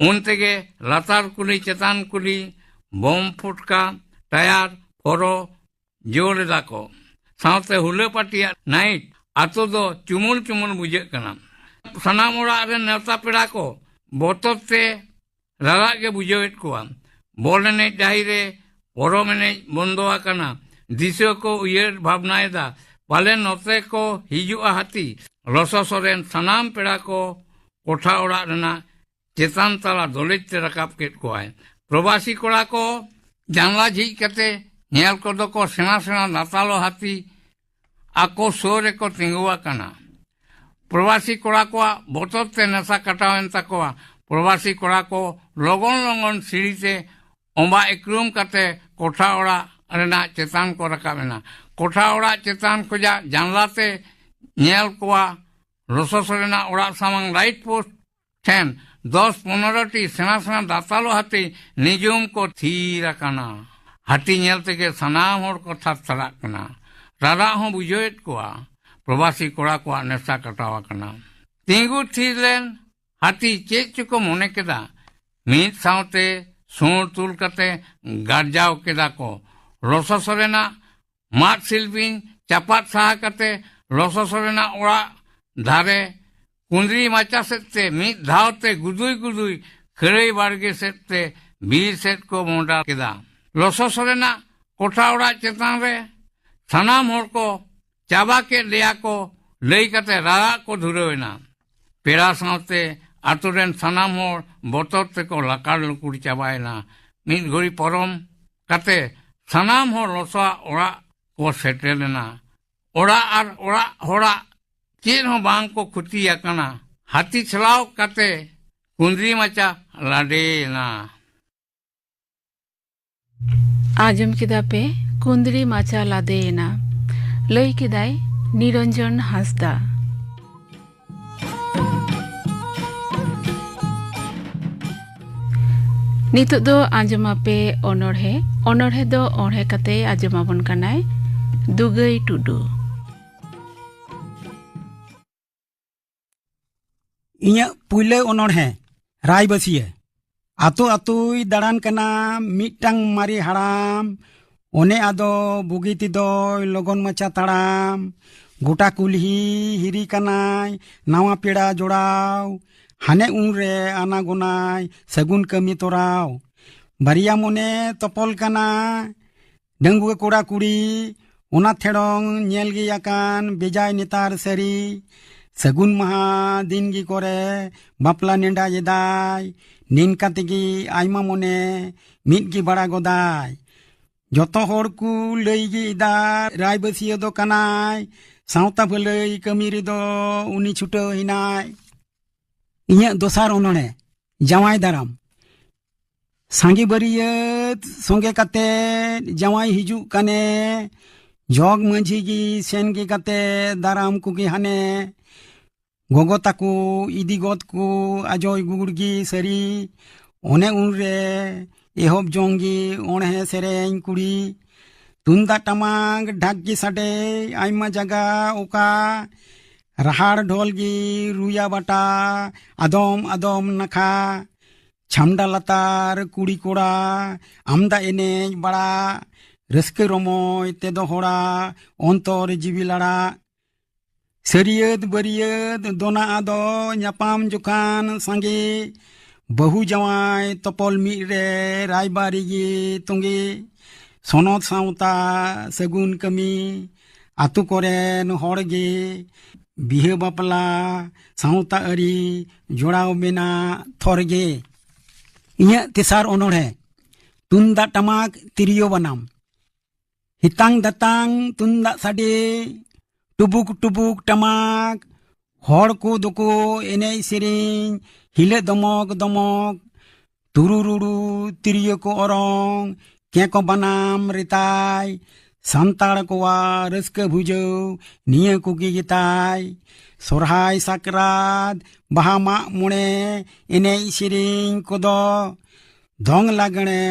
ᱩᱱ ᱛᱮᱜᱮ ᱞᱟᱛᱟᱨ ᱠᱩᱞᱦᱤ ᱪᱮᱛᱟᱱ ᱠᱩᱞᱦᱤ ᱵᱚᱢ ᱯᱷᱩᱴᱠᱟ, ᱴᱟᱭᱟᱨ, ᱯᱷᱚᱨᱚ ᱡᱳᱨ ᱮᱫᱟ ᱠᱚ᱾ ᱥᱟᱶᱛᱮ ᱦᱩᱞᱟᱹ ᱯᱟᱹᱴᱤᱭᱟᱜ ᱱᱟᱭᱤᱴ ᱟᱛᱳ ᱫᱚ ᱪᱩᱢᱩᱞ ᱪᱩᱢᱩᱞ ᱵᱩᱡᱷᱟᱹᱜ ᱠᱟᱱᱟ᱾ ᱥᱟᱱᱟᱢ ᱚᱲᱟᱜ ᱨᱮᱱ ᱱᱮᱣᱛᱟ ᱯᱮᱲᱟ ᱠᱚ ᱵᱚᱛᱚᱨ ᱛᱮ ᱨᱟᱨᱟᱜ ᱜᱮ ᱵᱩᱡᱷᱟᱹᱣᱮᱫ ᱠᱚᱣᱟ᱾ ᱵᱚᱞ ᱮᱱᱮᱡ ᱰᱟᱹᱦᱤ ᱨᱮ ᱯᱚᱨᱚᱢ ᱮᱱᱮᱡ ᱵᱚᱱᱫᱚ ᱟᱠᱟᱱᱟ᱾ ᱫᱤᱥᱩᱣᱟᱹ ᱠᱚ ᱩᱭᱦᱟᱹᱨ ᱵᱷᱟᱵᱽᱱᱟᱭᱮᱫᱟ, ᱯᱟᱞᱮᱱ ᱱᱚᱛᱮ ᱠᱚ ᱦᱤᱡᱩᱜᱼᱟ ᱦᱟᱹᱛᱤ᱾ ᱞᱚᱥᱚ ᱥᱚᱨᱮᱱ ᱥᱟᱱᱟᱢ ᱯᱮᱲᱟ ᱠᱚ ᱠᱚᱴᱷᱟ ᱚᱲᱟᱜ ᱨᱮᱱᱟᱜ ᱪᱮᱛᱟᱱ ᱛᱟᱞᱟ ᱫᱚᱞᱮᱡ ᱛᱮ ᱨᱟᱠᱟᱵ ᱠᱮᱫ ᱠᱚᱣᱟᱭ᱾ ᱯᱨᱚᱵᱟᱥᱤ ᱠᱚᱲᱟ ᱠᱚ ᱡᱟᱱᱞᱟ ᱡᱷᱤᱡ ᱠᱟᱛᱮ ᱧᱮᱞ ᱠᱚᱫᱚ ᱠᱚ ᱥᱮᱬᱟ ᱥᱮᱬᱟ ᱫᱟᱛᱟᱞᱚ ᱦᱟᱹᱛᱤ ᱟᱠᱚ ᱥᱩᱨ ᱨᱮᱠᱚ ᱛᱤᱸᱜᱩ ᱟᱠᱟᱱᱟ᱾ ᱯᱨᱚᱵᱟᱥᱤ ᱠᱚᱲᱟ ᱠᱚᱣᱟᱜ ᱵᱚᱛᱚᱨ ᱛᱮ ᱱᱟᱥᱟ ᱠᱟᱴᱟᱣᱮᱱ ᱛᱟᱠᱚᱣᱟ᱾ ᱯᱨᱚᱵᱟᱥᱤ ᱠᱚᱲᱟ ᱠᱚ ᱞᱚᱜᱚᱱ ᱞᱚᱜᱚᱱ ᱥᱤᱲᱤ ᱛᱮ ᱚᱸᱵᱟ ᱮᱠᱨᱩᱢ ᱠᱟᱛᱮ ᱠᱚᱴᱷᱟ ᱚᱲᱟᱜ ᱨᱮᱱᱟᱜ ᱪᱮᱛᱟᱱ ᱠᱚ ᱨᱟᱠᱟᱵ ᱮᱱᱟ᱾ ᱠᱚᱴᱷᱟ ᱚᱲᱟᱜ ᱪᱮᱛᱟᱱ ᱠᱷᱚᱱᱟᱜ ᱡᱟᱱᱞᱟ ᱛᱮ ᱧᱮᱞ ᱠᱚᱣᱟ ᱞᱚᱥᱚᱥ ᱨᱮᱱᱟᱜ ᱚᱲᱟᱜ ᱥᱟᱢᱟᱝ ᱞᱟᱭᱤᱴ ᱯᱳᱥᱴ ᱴᱷᱮᱱ ᱫᱚᱥ ᱯᱚᱱᱨᱚ ᱴᱤ ᱥᱮᱬᱟ ᱥᱮᱬᱟ ᱫᱟᱛᱟᱞᱚ ᱦᱟᱹᱛᱤ ᱱᱤᱡᱩᱢ ᱠᱚ ᱛᱷᱤᱨ ᱟᱠᱟᱱᱟ᱾ ᱦᱟᱹᱛᱤ ᱧᱮᱞ ᱛᱮᱜᱮ ᱥᱟᱱᱟᱢ ᱦᱚᱲ ᱠᱚ ᱛᱷᱟᱨ ᱛᱷᱟᱨᱟᱜ ᱠᱟᱱᱟ᱾ ᱨᱟᱨᱟᱜ ᱦᱚᱸ ᱵᱩᱡᱷᱟᱹᱣᱮᱫ ᱠᱚᱣᱟ᱾ ᱯᱨᱚᱵᱟᱥᱤ ᱠᱚᱲᱟ ᱠᱚᱣᱟᱜ ᱱᱮᱥᱟ ᱠᱟᱴᱟᱣ ᱟᱠᱟᱱᱟ᱾ ᱛᱤᱸᱜᱩ ᱛᱷᱤᱨ ᱞᱮᱱ ᱦᱟᱹᱛᱤ ᱪᱮᱫ ᱪᱚᱠᱚ ᱢᱚᱱᱮ ᱠᱮᱫᱟ᱾ ᱢᱤᱫ ᱥᱟᱶᱛᱮ ᱥᱩᱬ ᱛᱩᱞ ᱠᱟᱛᱮ ᱜᱟᱨᱡᱟᱣ ᱠᱮᱫᱟ ᱠᱚ, ᱞᱚᱥᱚᱥ ᱨᱮᱱᱟᱜ ᱢᱟᱫ ᱥᱤᱞᱯᱤᱧ ᱪᱟᱯᱟᱫ ᱥᱟᱦᱟ ᱠᱟᱛᱮ ᱞᱚᱥᱚᱥ ᱨᱮᱱᱟᱜ ᱚᱲᱟᱜ ᱫᱷᱟᱨᱮ ᱠᱩᱸᱫᱽᱨᱤ ᱢᱟᱪᱟ ᱥᱮᱫ ᱛᱮ ᱢᱤᱫ ᱫᱷᱟᱣ ᱛᱮ ᱜᱩᱫᱩᱭ ᱜᱩᱫᱩᱭ ᱠᱷᱟᱹᱨᱟᱹᱭ ᱵᱟᱲᱜᱮ ᱥᱮᱫ ᱛᱮ ᱵᱤᱨ ᱥᱮᱫ ᱠᱚ ᱢᱚᱦᱰᱟ ᱠᱮᱫᱟ᱾ ᱞᱚᱥᱚᱥ ᱨᱮᱱᱟᱜ ᱠᱚᱴᱷᱟ ᱚᱲᱟᱜ ᱪᱮᱛᱟᱱ ᱨᱮ ᱥᱟᱱᱟᱢ ᱦᱚᱲ ᱠᱚ ᱪᱟᱵᱟ ᱠᱮᱫ ᱞᱮᱭᱟ ᱠᱚ ᱞᱟᱹᱭ ᱠᱟᱛᱮ ᱨᱟᱨᱟᱜ ᱠᱚ ᱫᱷᱩᱨᱟᱹᱣ ᱮᱱᱟ᱾ ᱯᱮᱲᱟ ᱥᱟᱶᱛᱮ ᱟᱛᱳ ᱨᱮᱱ ᱥᱟᱱᱟᱢ ᱦᱚᱲ ᱵᱚᱛᱚᱨ ᱛᱮᱠᱚ ᱞᱟᱠᱟᱲ ᱞᱩᱠᱩᱲ ᱪᱟᱵᱟᱭᱮᱱᱟ᱾ ᱢᱤᱫ ᱜᱷᱩᱲᱤ ᱯᱚᱨᱚᱢ ᱠᱟᱛᱮ ᱥᱟᱱᱟᱢ ᱦᱚᱲ ᱞᱚᱥᱚᱣᱟᱜ ᱚᱲᱟᱜ ᱠᱚ ᱥᱮᱴᱮᱨ ᱮᱱᱟ᱾ ᱚᱲᱟᱜ ᱟᱨ ᱚᱲᱟᱜ ᱦᱚᱲᱟᱜ ᱪᱮᱫ ᱦᱚᱸ ᱵᱟᱝ ᱠᱚ ᱠᱷᱚᱛᱤ ᱟᱠᱟᱱᱟ᱾ ᱦᱟᱹᱛᱤ ᱪᱷᱟᱞᱟᱣ ᱠᱟᱛᱮ ᱠᱩᱸᱫᱽᱨᱤ ᱢᱟᱪᱟ ᱞᱟᱰᱮᱭᱮᱱᱟ᱾ ᱟᱸᱡᱚᱢ ᱠᱮᱫᱟ ᱯᱮ ᱠᱩᱸᱫᱽᱨᱤ ᱢᱟᱪᱟ ᱞᱟᱫᱮᱭᱮᱱᱟ᱾ ᱞᱟᱹᱭ ᱠᱮᱫᱟᱭ ᱱᱤᱨᱚᱧᱡᱚᱱ ᱦᱟᱸᱥᱫᱟ᱾ ᱱᱤᱛᱚᱜ ᱫᱚ ᱟᱸᱡᱚᱢ ᱟᱯᱮ ᱚᱱᱚᱬᱦᱮ᱾ ᱚᱱᱚᱬᱦᱮ ᱫᱚ ᱚᱬᱦᱮ ᱠᱟᱛᱮ ᱟᱸᱡᱚᱢ ᱟᱵᱚᱱ ᱠᱟᱱᱟᱭ ᱫᱩᱜᱟᱹᱭ ᱴᱩᱰᱩ᱾ ᱤᱧᱟᱹᱜ ᱯᱩᱭᱞᱟᱹ ᱚᱱᱚᱬᱦᱮ, ᱨᱟᱭᱵᱟᱹᱥᱤᱭᱟᱹ᱾ ᱟᱛᱳ ᱟᱛᱳᱭ ᱫᱟᱬᱟᱱ ᱠᱟᱱᱟ ᱢᱤᱫᱴᱟᱝ ᱢᱟᱨᱮ ᱦᱟᱲᱟᱢ, ᱚᱱᱮ ᱟᱫᱚ ᱵᱩᱜᱤ ᱛᱮᱫᱚᱭ ᱞᱚᱜᱚᱱ ᱢᱟᱪᱷᱟ ᱛᱟᱲᱟᱢ᱾ ᱜᱚᱴᱟ ᱠᱩᱞᱦᱤ ᱦᱤᱨᱤ ᱠᱟᱱᱟᱭ ᱱᱟᱣᱟ ᱯᱮᱲᱟ ᱡᱚᱲᱟᱣ, ᱦᱟᱱᱮ ᱩᱱᱨᱮ ᱟᱱᱟ ᱜᱚᱱᱟᱭ ᱥᱟᱹᱜᱩᱱ ᱠᱟᱹᱢᱤ ᱛᱚᱨᱟᱣ᱾ ᱵᱟᱨᱭᱟ ᱢᱚᱱᱮ ᱛᱚᱯᱚᱞ ᱠᱟᱱᱟ, ᱰᱟᱺᱜᱩᱣᱟᱹ ᱠᱚᱲᱟ ᱠᱩᱲᱤ, ᱚᱱᱟ ᱛᱷᱮᱲᱚᱝ ᱧᱮᱞ ᱜᱮ ᱟᱠᱟᱱ ᱵᱮᱡᱟᱭ ᱱᱮᱛᱟᱨ ᱥᱟᱹᱨᱤ᱾ ᱥᱟᱹᱜᱩᱱ ᱢᱟᱦᱟ ᱫᱤᱱ ᱜᱮ ᱠᱚᱨᱮ ᱵᱟᱯᱞᱟ ᱱᱮᱰᱟ ᱮᱫᱟᱭ, ᱱᱤᱱᱠᱟ ᱛᱮᱜᱮ ᱟᱭᱢᱟ ᱢᱚᱱᱮ ᱢᱤᱫ ᱜᱮ ᱵᱟᱲᱟ ᱜᱚᱫᱟᱭ᱾ ᱡᱚᱛᱚ ᱦᱚᱲ ᱠᱚ ᱞᱟᱹᱭ ᱜᱮ ᱮᱫᱟ, ᱨᱟᱭᱵᱟᱹᱥᱤᱭᱟᱹ ᱫᱚ ᱠᱟᱱᱟᱭ, ᱥᱟᱶᱛᱟ ᱵᱷᱟᱹᱞᱟᱹᱭ ᱠᱟᱹᱢᱤ ᱨᱮᱫᱚ ᱩᱱᱤ ᱪᱷᱩᱴᱟᱹᱣ ᱦᱮᱱᱟᱭ᱾ ᱤᱧᱟᱹᱜ ᱫᱚᱥᱟᱨ ᱚᱱᱚᱬᱦᱮ, ᱡᱟᱶᱟᱭ ᱫᱟᱨᱟᱢ᱾ ᱥᱟᱸᱜᱮ ᱵᱟᱹᱨᱭᱟᱹᱛ ᱥᱚᱸᱜᱮ ᱠᱟᱛᱮ ᱡᱟᱶᱟᱭ ᱦᱤᱡᱩᱜ ᱠᱟᱱᱮ, ᱡᱚᱜᱽ ᱢᱟᱹᱡᱷᱤ ᱜᱮ ᱥᱮᱱ ᱜᱮ ᱠᱟᱛᱮ ᱫᱟᱨᱟᱢ ᱠᱚᱜᱮ ᱦᱟᱱᱮ᱾ ᱜᱚᱜᱚ ᱛᱟᱠᱚ ᱤᱫᱤ ᱜᱚᱫ ᱠᱚ ᱟᱡᱚᱭ ᱜᱩᱲ ᱜᱮ ᱥᱟᱹᱨᱤ᱾ ᱚᱱᱮ ᱩᱱᱨᱮ ᱮᱦᱚᱵ ᱡᱚᱝ ᱜᱮ ᱚᱬᱦᱮ ᱥᱮᱨᱮᱧ ᱠᱩᱲᱤ᱾ ᱛᱩᱢᱫᱟᱜ ᱴᱟᱢᱟᱠ ᱰᱷᱟᱠ ᱜᱮ ᱥᱟᱰᱮ ᱟᱭᱢᱟ ᱡᱟᱭᱜᱟ ᱚᱠᱟ᱾ ᱨᱟᱦᱟᱲ ᱰᱷᱚᱞ ᱜᱮ ᱨᱩᱭᱟ ᱵᱟᱴᱟ ᱟᱫᱚᱢ ᱟᱫᱚᱢ ᱱᱟᱠᱷᱟ᱾ ᱪᱷᱟᱢᱰᱟ ᱞᱟᱛᱟᱨ ᱠᱩᱲᱤ ᱠᱚᱲᱟ ᱟᱢᱫᱟ ᱮᱱᱮᱡ ᱵᱟᱲᱟ᱾ ᱨᱟᱹᱥᱠᱟᱹ ᱨᱚᱢᱚᱡᱽ ᱛᱮᱫᱚ ᱦᱚᱲᱟ ᱚᱱᱛᱚᱨ ᱡᱤᱣᱤ ᱞᱟᱲᱟ᱾ ᱥᱟᱹᱨᱭᱟᱹᱛ ᱵᱟᱹᱨᱭᱟᱹᱛ ᱫᱚᱱᱟ ᱟᱫᱚ ᱧᱟᱯᱟᱢ ᱡᱚᱠᱷᱟᱱ ᱥᱟᱸᱜᱮ᱾ ᱵᱟᱹᱦᱩ ᱡᱟᱶᱟᱭ ᱛᱚᱯᱚᱞ ᱢᱤᱫ ᱨᱮ ᱨᱟᱭᱵᱟᱨᱤ ᱜᱮ ᱛᱚᱸᱜᱮ᱾ ᱥᱚᱱᱚᱛ ᱥᱟᱶᱛᱟ ᱥᱟᱹᱜᱩᱱ ᱠᱟᱹᱢᱤ ᱟᱛᱳ ᱠᱚᱨᱮᱱ ᱦᱚᱲ ᱜᱮ᱾ ᱵᱤᱦᱟᱹ ᱵᱟᱯᱞᱟ ᱥᱟᱶᱛᱟ ᱟᱹᱨᱤ ᱡᱚᱲᱟᱣ ᱢᱮᱱᱟᱜ ᱛᱷᱚᱨ ᱜᱮ᱾ ᱤᱧᱟᱹᱜ ᱛᱮᱥᱟᱨ ᱚᱱᱚᱬᱦᱮ, ᱛᱩᱢᱫᱟᱜ ᱴᱟᱢᱟᱠ ᱛᱤᱨᱭᱳ ᱵᱟᱱᱟᱢ᱾ ᱦᱤᱛᱟᱝ ᱫᱟᱛᱟᱝ ᱛᱩᱢᱫᱟᱜ ᱥᱟᱰᱮ, ᱴᱩᱵᱩᱠ ᱴᱩᱵᱩᱠ ᱴᱟᱢᱟᱠ, ᱦᱚᱲ ᱠᱚ ᱫᱚᱠᱚ ᱮᱱᱮᱡ ᱥᱮᱨᱮᱧ, ᱦᱤᱞᱟᱹ ᱫᱚᱢᱚᱠ ᱫᱚᱢᱚᱠ, ᱛᱩᱨᱩ ᱨᱩᱲᱩ ᱛᱤᱨᱭᱳ ᱠᱚ ᱚᱨᱚᱝ, ᱠᱮᱸ ᱠᱚ ᱵᱟᱱᱟᱢ ᱨᱮᱛᱟᱭ᱾ ᱥᱟᱱᱛᱟᱲ ᱠᱚᱣᱟᱜ ᱨᱟᱹᱥᱠᱟᱹ ᱵᱩᱡᱷᱟᱹᱣ ᱱᱤᱭᱟᱹ ᱠᱚᱜᱮ ᱜᱮᱛᱟᱭ᱾ ᱥᱚᱨᱦᱟᱭ ᱥᱟᱠᱨᱟᱛ ᱵᱟᱦᱟ ᱢᱟᱜ ᱢᱚᱬᱮ ᱮᱱᱮᱡ ᱥᱮᱨᱮᱧ ᱠᱚᱫᱚ ᱫᱚᱝ ᱞᱟᱜᱽᱬᱮ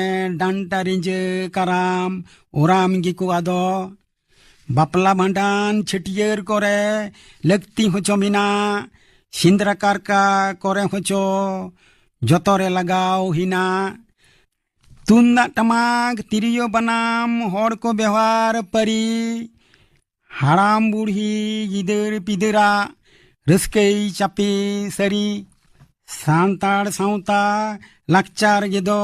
ᱰᱟᱱᱴᱟ ᱨᱤᱸᱡᱟᱹ ᱠᱟᱨᱟᱢ ᱚᱨᱟᱢ ᱜᱮᱠᱚ ᱟᱫᱚ᱾ ᱵᱟᱯᱞᱟ ᱵᱷᱟᱸᱰᱟᱱ ᱪᱷᱟᱹᱴᱭᱟᱹᱨ ᱠᱚᱨᱮ ᱞᱟᱹᱠᱛᱤ ᱦᱚᱪᱚ ᱢᱮᱱᱟᱜ, ᱥᱮᱸᱫᱽᱨᱟ ᱠᱟᱨᱠᱟ ᱠᱚᱨᱮ ᱦᱚᱪᱚ ᱡᱚᱛᱚ ᱨᱮ ᱞᱟᱜᱟᱣ ᱦᱮᱱᱟᱜ᱾ ᱛᱩᱢᱫᱟᱜ ᱴᱟᱢᱟᱠ ᱛᱤᱨᱭᱳ ᱵᱟᱱᱟᱢ ᱦᱚᱲ ᱠᱚ ᱵᱮᱣᱦᱟᱨ ᱯᱟᱹᱨᱤ᱾ ᱦᱟᱲᱟᱢ ᱵᱩᱲᱦᱤ ᱜᱤᱫᱟᱹᱨ ᱯᱤᱫᱟᱹᱨᱟᱜ ᱨᱟᱹᱥᱠᱟᱹᱭ ᱪᱟᱯᱮ ᱥᱟᱹᱨᱤ᱾ ᱥᱟᱱᱛᱟᱲ ᱥᱟᱶᱛᱟ ᱞᱟᱠᱪᱟᱨ ᱜᱮᱫᱚ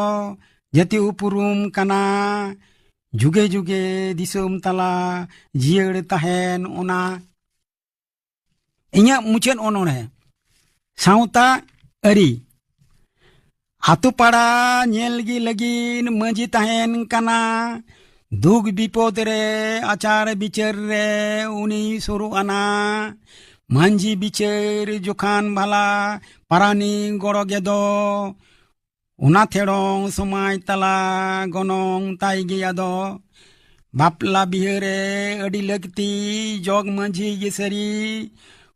ᱡᱟᱹᱛᱤ ᱩᱯᱨᱩᱢ ᱠᱟᱱᱟ᱾ ᱡᱩᱜᱮ ᱡᱩᱜᱮ ᱫᱤᱥᱚᱢ ᱛᱟᱞᱟ ᱡᱤᱭᱟᱹᱲ ᱛᱟᱦᱮᱱ ᱚᱱᱟ᱾ ᱤᱧᱟᱹᱜ ᱢᱩᱪᱟᱹᱫ ᱚᱱᱚᱬᱦᱮ᱾ ᱥᱟᱶᱛᱟ ᱟᱹᱨᱤ᱾ ᱟᱛᱳ ᱯᱟᱲᱟ ᱧᱮᱞ ᱜᱮ ᱞᱟᱹᱜᱤᱫ ᱢᱟᱹᱡᱷᱤ ᱛᱟᱦᱮᱱ ᱠᱟᱱᱟ᱾ ᱫᱩᱠ ᱵᱤᱯᱚᱫ ᱨᱮ, ᱟᱪᱟᱨ ᱵᱤᱪᱟᱹᱨ ᱨᱮ ᱩᱱᱤ ᱥᱩᱨᱩᱜ ᱟᱱᱟ᱾ ᱢᱟᱹᱡᱷᱤ ᱵᱤᱪᱟᱹᱨ ᱡᱚᱠᱷᱟᱱ ᱵᱷᱟᱞᱟ ᱯᱟᱨᱟᱱᱤᱠ ᱜᱚᱲᱚ ᱜᱮᱫᱚ᱾ ᱚᱱᱟ ᱛᱷᱮᱲᱚᱝ ᱥᱚᱢᱟᱡᱽ ᱛᱟᱞᱟ ᱜᱚᱱᱚᱝ ᱛᱟᱭ ᱜᱮᱭᱟ ᱫᱚ᱾ ᱵᱟᱯᱞᱟ ᱵᱤᱦᱟᱹ ᱨᱮ ᱟᱹᱰᱤ ᱞᱟᱹᱠᱛᱤ ᱡᱚᱜᱽ ᱢᱟᱹᱡᱷᱤ ᱜᱮ ᱥᱟᱹᱨᱤ᱾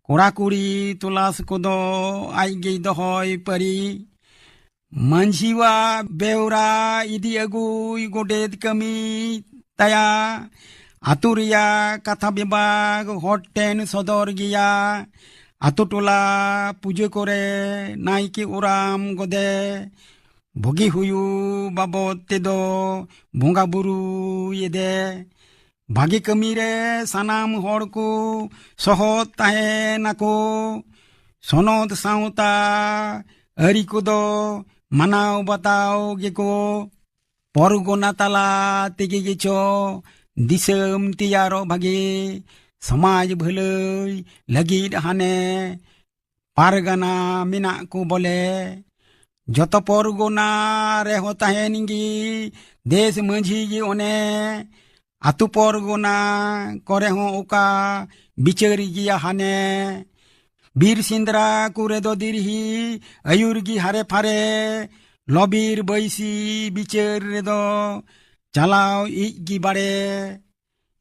ᱠᱚᱲᱟ ᱠᱩᱲᱤ ᱛᱚᱞᱟᱥ ᱠᱚᱫᱚ ᱟᱡ ᱜᱮᱭ ᱫᱚᱦᱚᱭ ᱯᱟᱹᱨᱤ᱾ ᱢᱟᱹᱡᱷᱤᱣᱟᱜ ᱵᱮᱣᱨᱟ ᱤᱫᱤ ᱟᱹᱜᱩᱭ ᱜᱚᱰᱮᱛ ᱠᱟᱹᱢᱤ ᱛᱟᱭᱟ᱾ ᱟᱛᱳ ᱨᱮᱭᱟᱜ ᱠᱟᱛᱷᱟ ᱵᱮᱵᱟᱜ ᱦᱚᱲ ᱴᱷᱮᱱ ᱥᱚᱫᱚᱨ ᱜᱮᱭᱟ᱾ ᱟᱛᱳ ᱴᱚᱞᱟ ᱯᱩᱡᱟᱹ ᱠᱚᱨᱮ ᱱᱟᱭᱠᱮ ᱚᱨᱟᱢ ᱜᱚᱫᱮ᱾ ᱵᱩᱜᱤ ᱦᱩᱭᱩᱜ ᱵᱟᱵᱚᱫ ᱛᱮᱫᱚ ᱵᱚᱸᱜᱟ ᱵᱩᱨᱩ ᱮᱫᱮ᱾ ᱵᱷᱟᱜᱮ ᱠᱟᱹᱢᱤ ᱨᱮ ᱥᱟᱱᱟᱢ ᱦᱚᱲ ᱠᱚ ᱥᱚᱦᱚᱫ ᱛᱟᱦᱮᱱᱟᱠᱚ᱾ ᱥᱚᱱᱚᱛ ᱥᱟᱶᱛᱟ ᱟᱹᱨᱤ ᱠᱚᱫᱚ ᱢᱟᱱᱟᱣ ᱵᱟᱛᱟᱣ ᱜᱮᱠᱚ᱾ ᱯᱚᱨᱜᱚᱱᱟ ᱛᱟᱞᱟ ᱛᱮᱜᱮ ᱜᱮᱪᱚ ᱫᱤᱥᱚᱢ ᱛᱮᱭᱟᱨᱚᱜ ᱵᱷᱟᱜᱮ᱾ ᱥᱚᱢᱟᱡᱽ ᱵᱷᱟᱹᱞᱟᱹᱭ ᱞᱟᱹᱜᱤᱫ ᱦᱟᱱᱮ ᱯᱟᱨᱜᱟᱱᱟ ᱢᱮᱱᱟᱜ ᱠᱚ ᱵᱚᱞᱮ᱾ ᱡᱚᱛᱚ ᱯᱚᱨᱜᱚᱱᱟ ᱨᱮᱦᱚᱸ ᱛᱟᱦᱮᱱ ᱜᱮ ᱫᱮᱥ ᱢᱟᱹᱡᱷᱤ ᱜᱮ ᱚᱱᱮ᱾ ᱟᱛᱳ ᱯᱚᱨᱜᱚᱱᱟ ᱠᱚᱨᱮ ᱦᱚᱸ ᱚᱠᱟ ᱵᱤᱪᱟᱹᱨ ᱜᱮᱭᱟ ᱦᱟᱱᱮ᱾ ᱵᱤᱨ ᱥᱮᱸᱫᱽᱨᱟ ᱠᱚᱨᱮ ᱫᱚ ᱫᱤᱨᱦᱤ ᱟᱹᱭᱩᱨ ᱜᱮ ᱦᱟᱨᱮ ᱯᱷᱟᱨᱮ᱾ ᱞᱚᱵᱤᱨ ᱵᱟᱹᱭᱥᱤ ᱵᱤᱪᱟᱹᱨ ᱨᱮᱫᱚ ᱪᱟᱞᱟᱣ ᱤᱡ ᱜᱮ ᱵᱟᱲᱮ᱾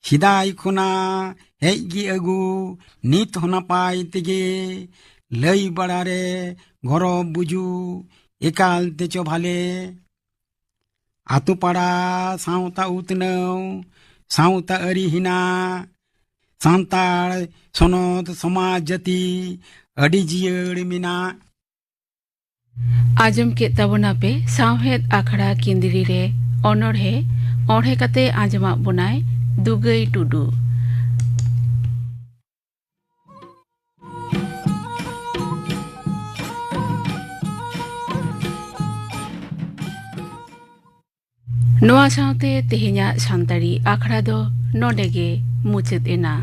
ᱥᱮᱫᱟᱭ ᱠᱷᱚᱱᱟᱜ ᱦᱮᱡ ᱜᱮ ᱟᱹᱜᱩ, ᱱᱤᱛ ᱦᱚᱸ ᱱᱟᱯᱟᱭ ᱛᱮᱜᱮ᱾ ᱞᱟᱹᱭ ᱵᱟᱲᱟ ᱨᱮ ᱜᱚᱨᱚᱵ ᱵᱩᱡᱩ, ᱮᱠᱟᱞ ᱛᱮᱪᱚ ᱵᱷᱟᱞᱮ᱾ ᱟᱛᱳ ᱯᱟᱲᱟ ᱥᱟᱶᱛᱟ ᱩᱛᱱᱟᱹᱣ, ᱥᱟᱶᱛᱟ ᱟᱹᱨᱤ ᱦᱮᱱᱟᱜ, ᱥᱟᱱᱛᱟᱲ ᱥᱚᱱᱚᱛ ᱥᱚᱢᱟᱡᱽ ᱡᱟᱹᱛᱤ ᱟᱹᱰᱤ ᱡᱤᱭᱟᱹᱲ ᱢᱮᱱᱟᱜ᱾ ᱟᱸᱡᱚᱢ ᱠᱮᱫ ᱛᱟᱵᱚᱱᱟᱯᱮ ᱥᱟᱶᱦᱮᱫ ᱟᱠᱷᱲᱟ ᱠᱤᱸᱫᱽᱨᱤ ᱨᱮ ᱚᱱᱚᱬᱦᱮ᱾ ᱚᱬᱦᱮ ᱠᱟᱛᱮ ᱟᱸᱡᱚᱢᱟᱜ ᱵᱚᱱᱟᱭ ᱫᱩᱜᱟᱹᱭ ᱴᱩᱰᱩ᱾ ᱱᱚᱣᱟ ᱥᱟᱶᱛᱮ ᱛᱮᱦᱮᱧᱟᱜ ᱥᱟᱱᱛᱟᱲᱤ ᱟᱠᱷᱲᱟ ᱫᱚ ᱱᱚᱰᱮ ᱜᱮ ᱢᱩᱪᱟᱹᱫ ᱮᱱᱟ᱾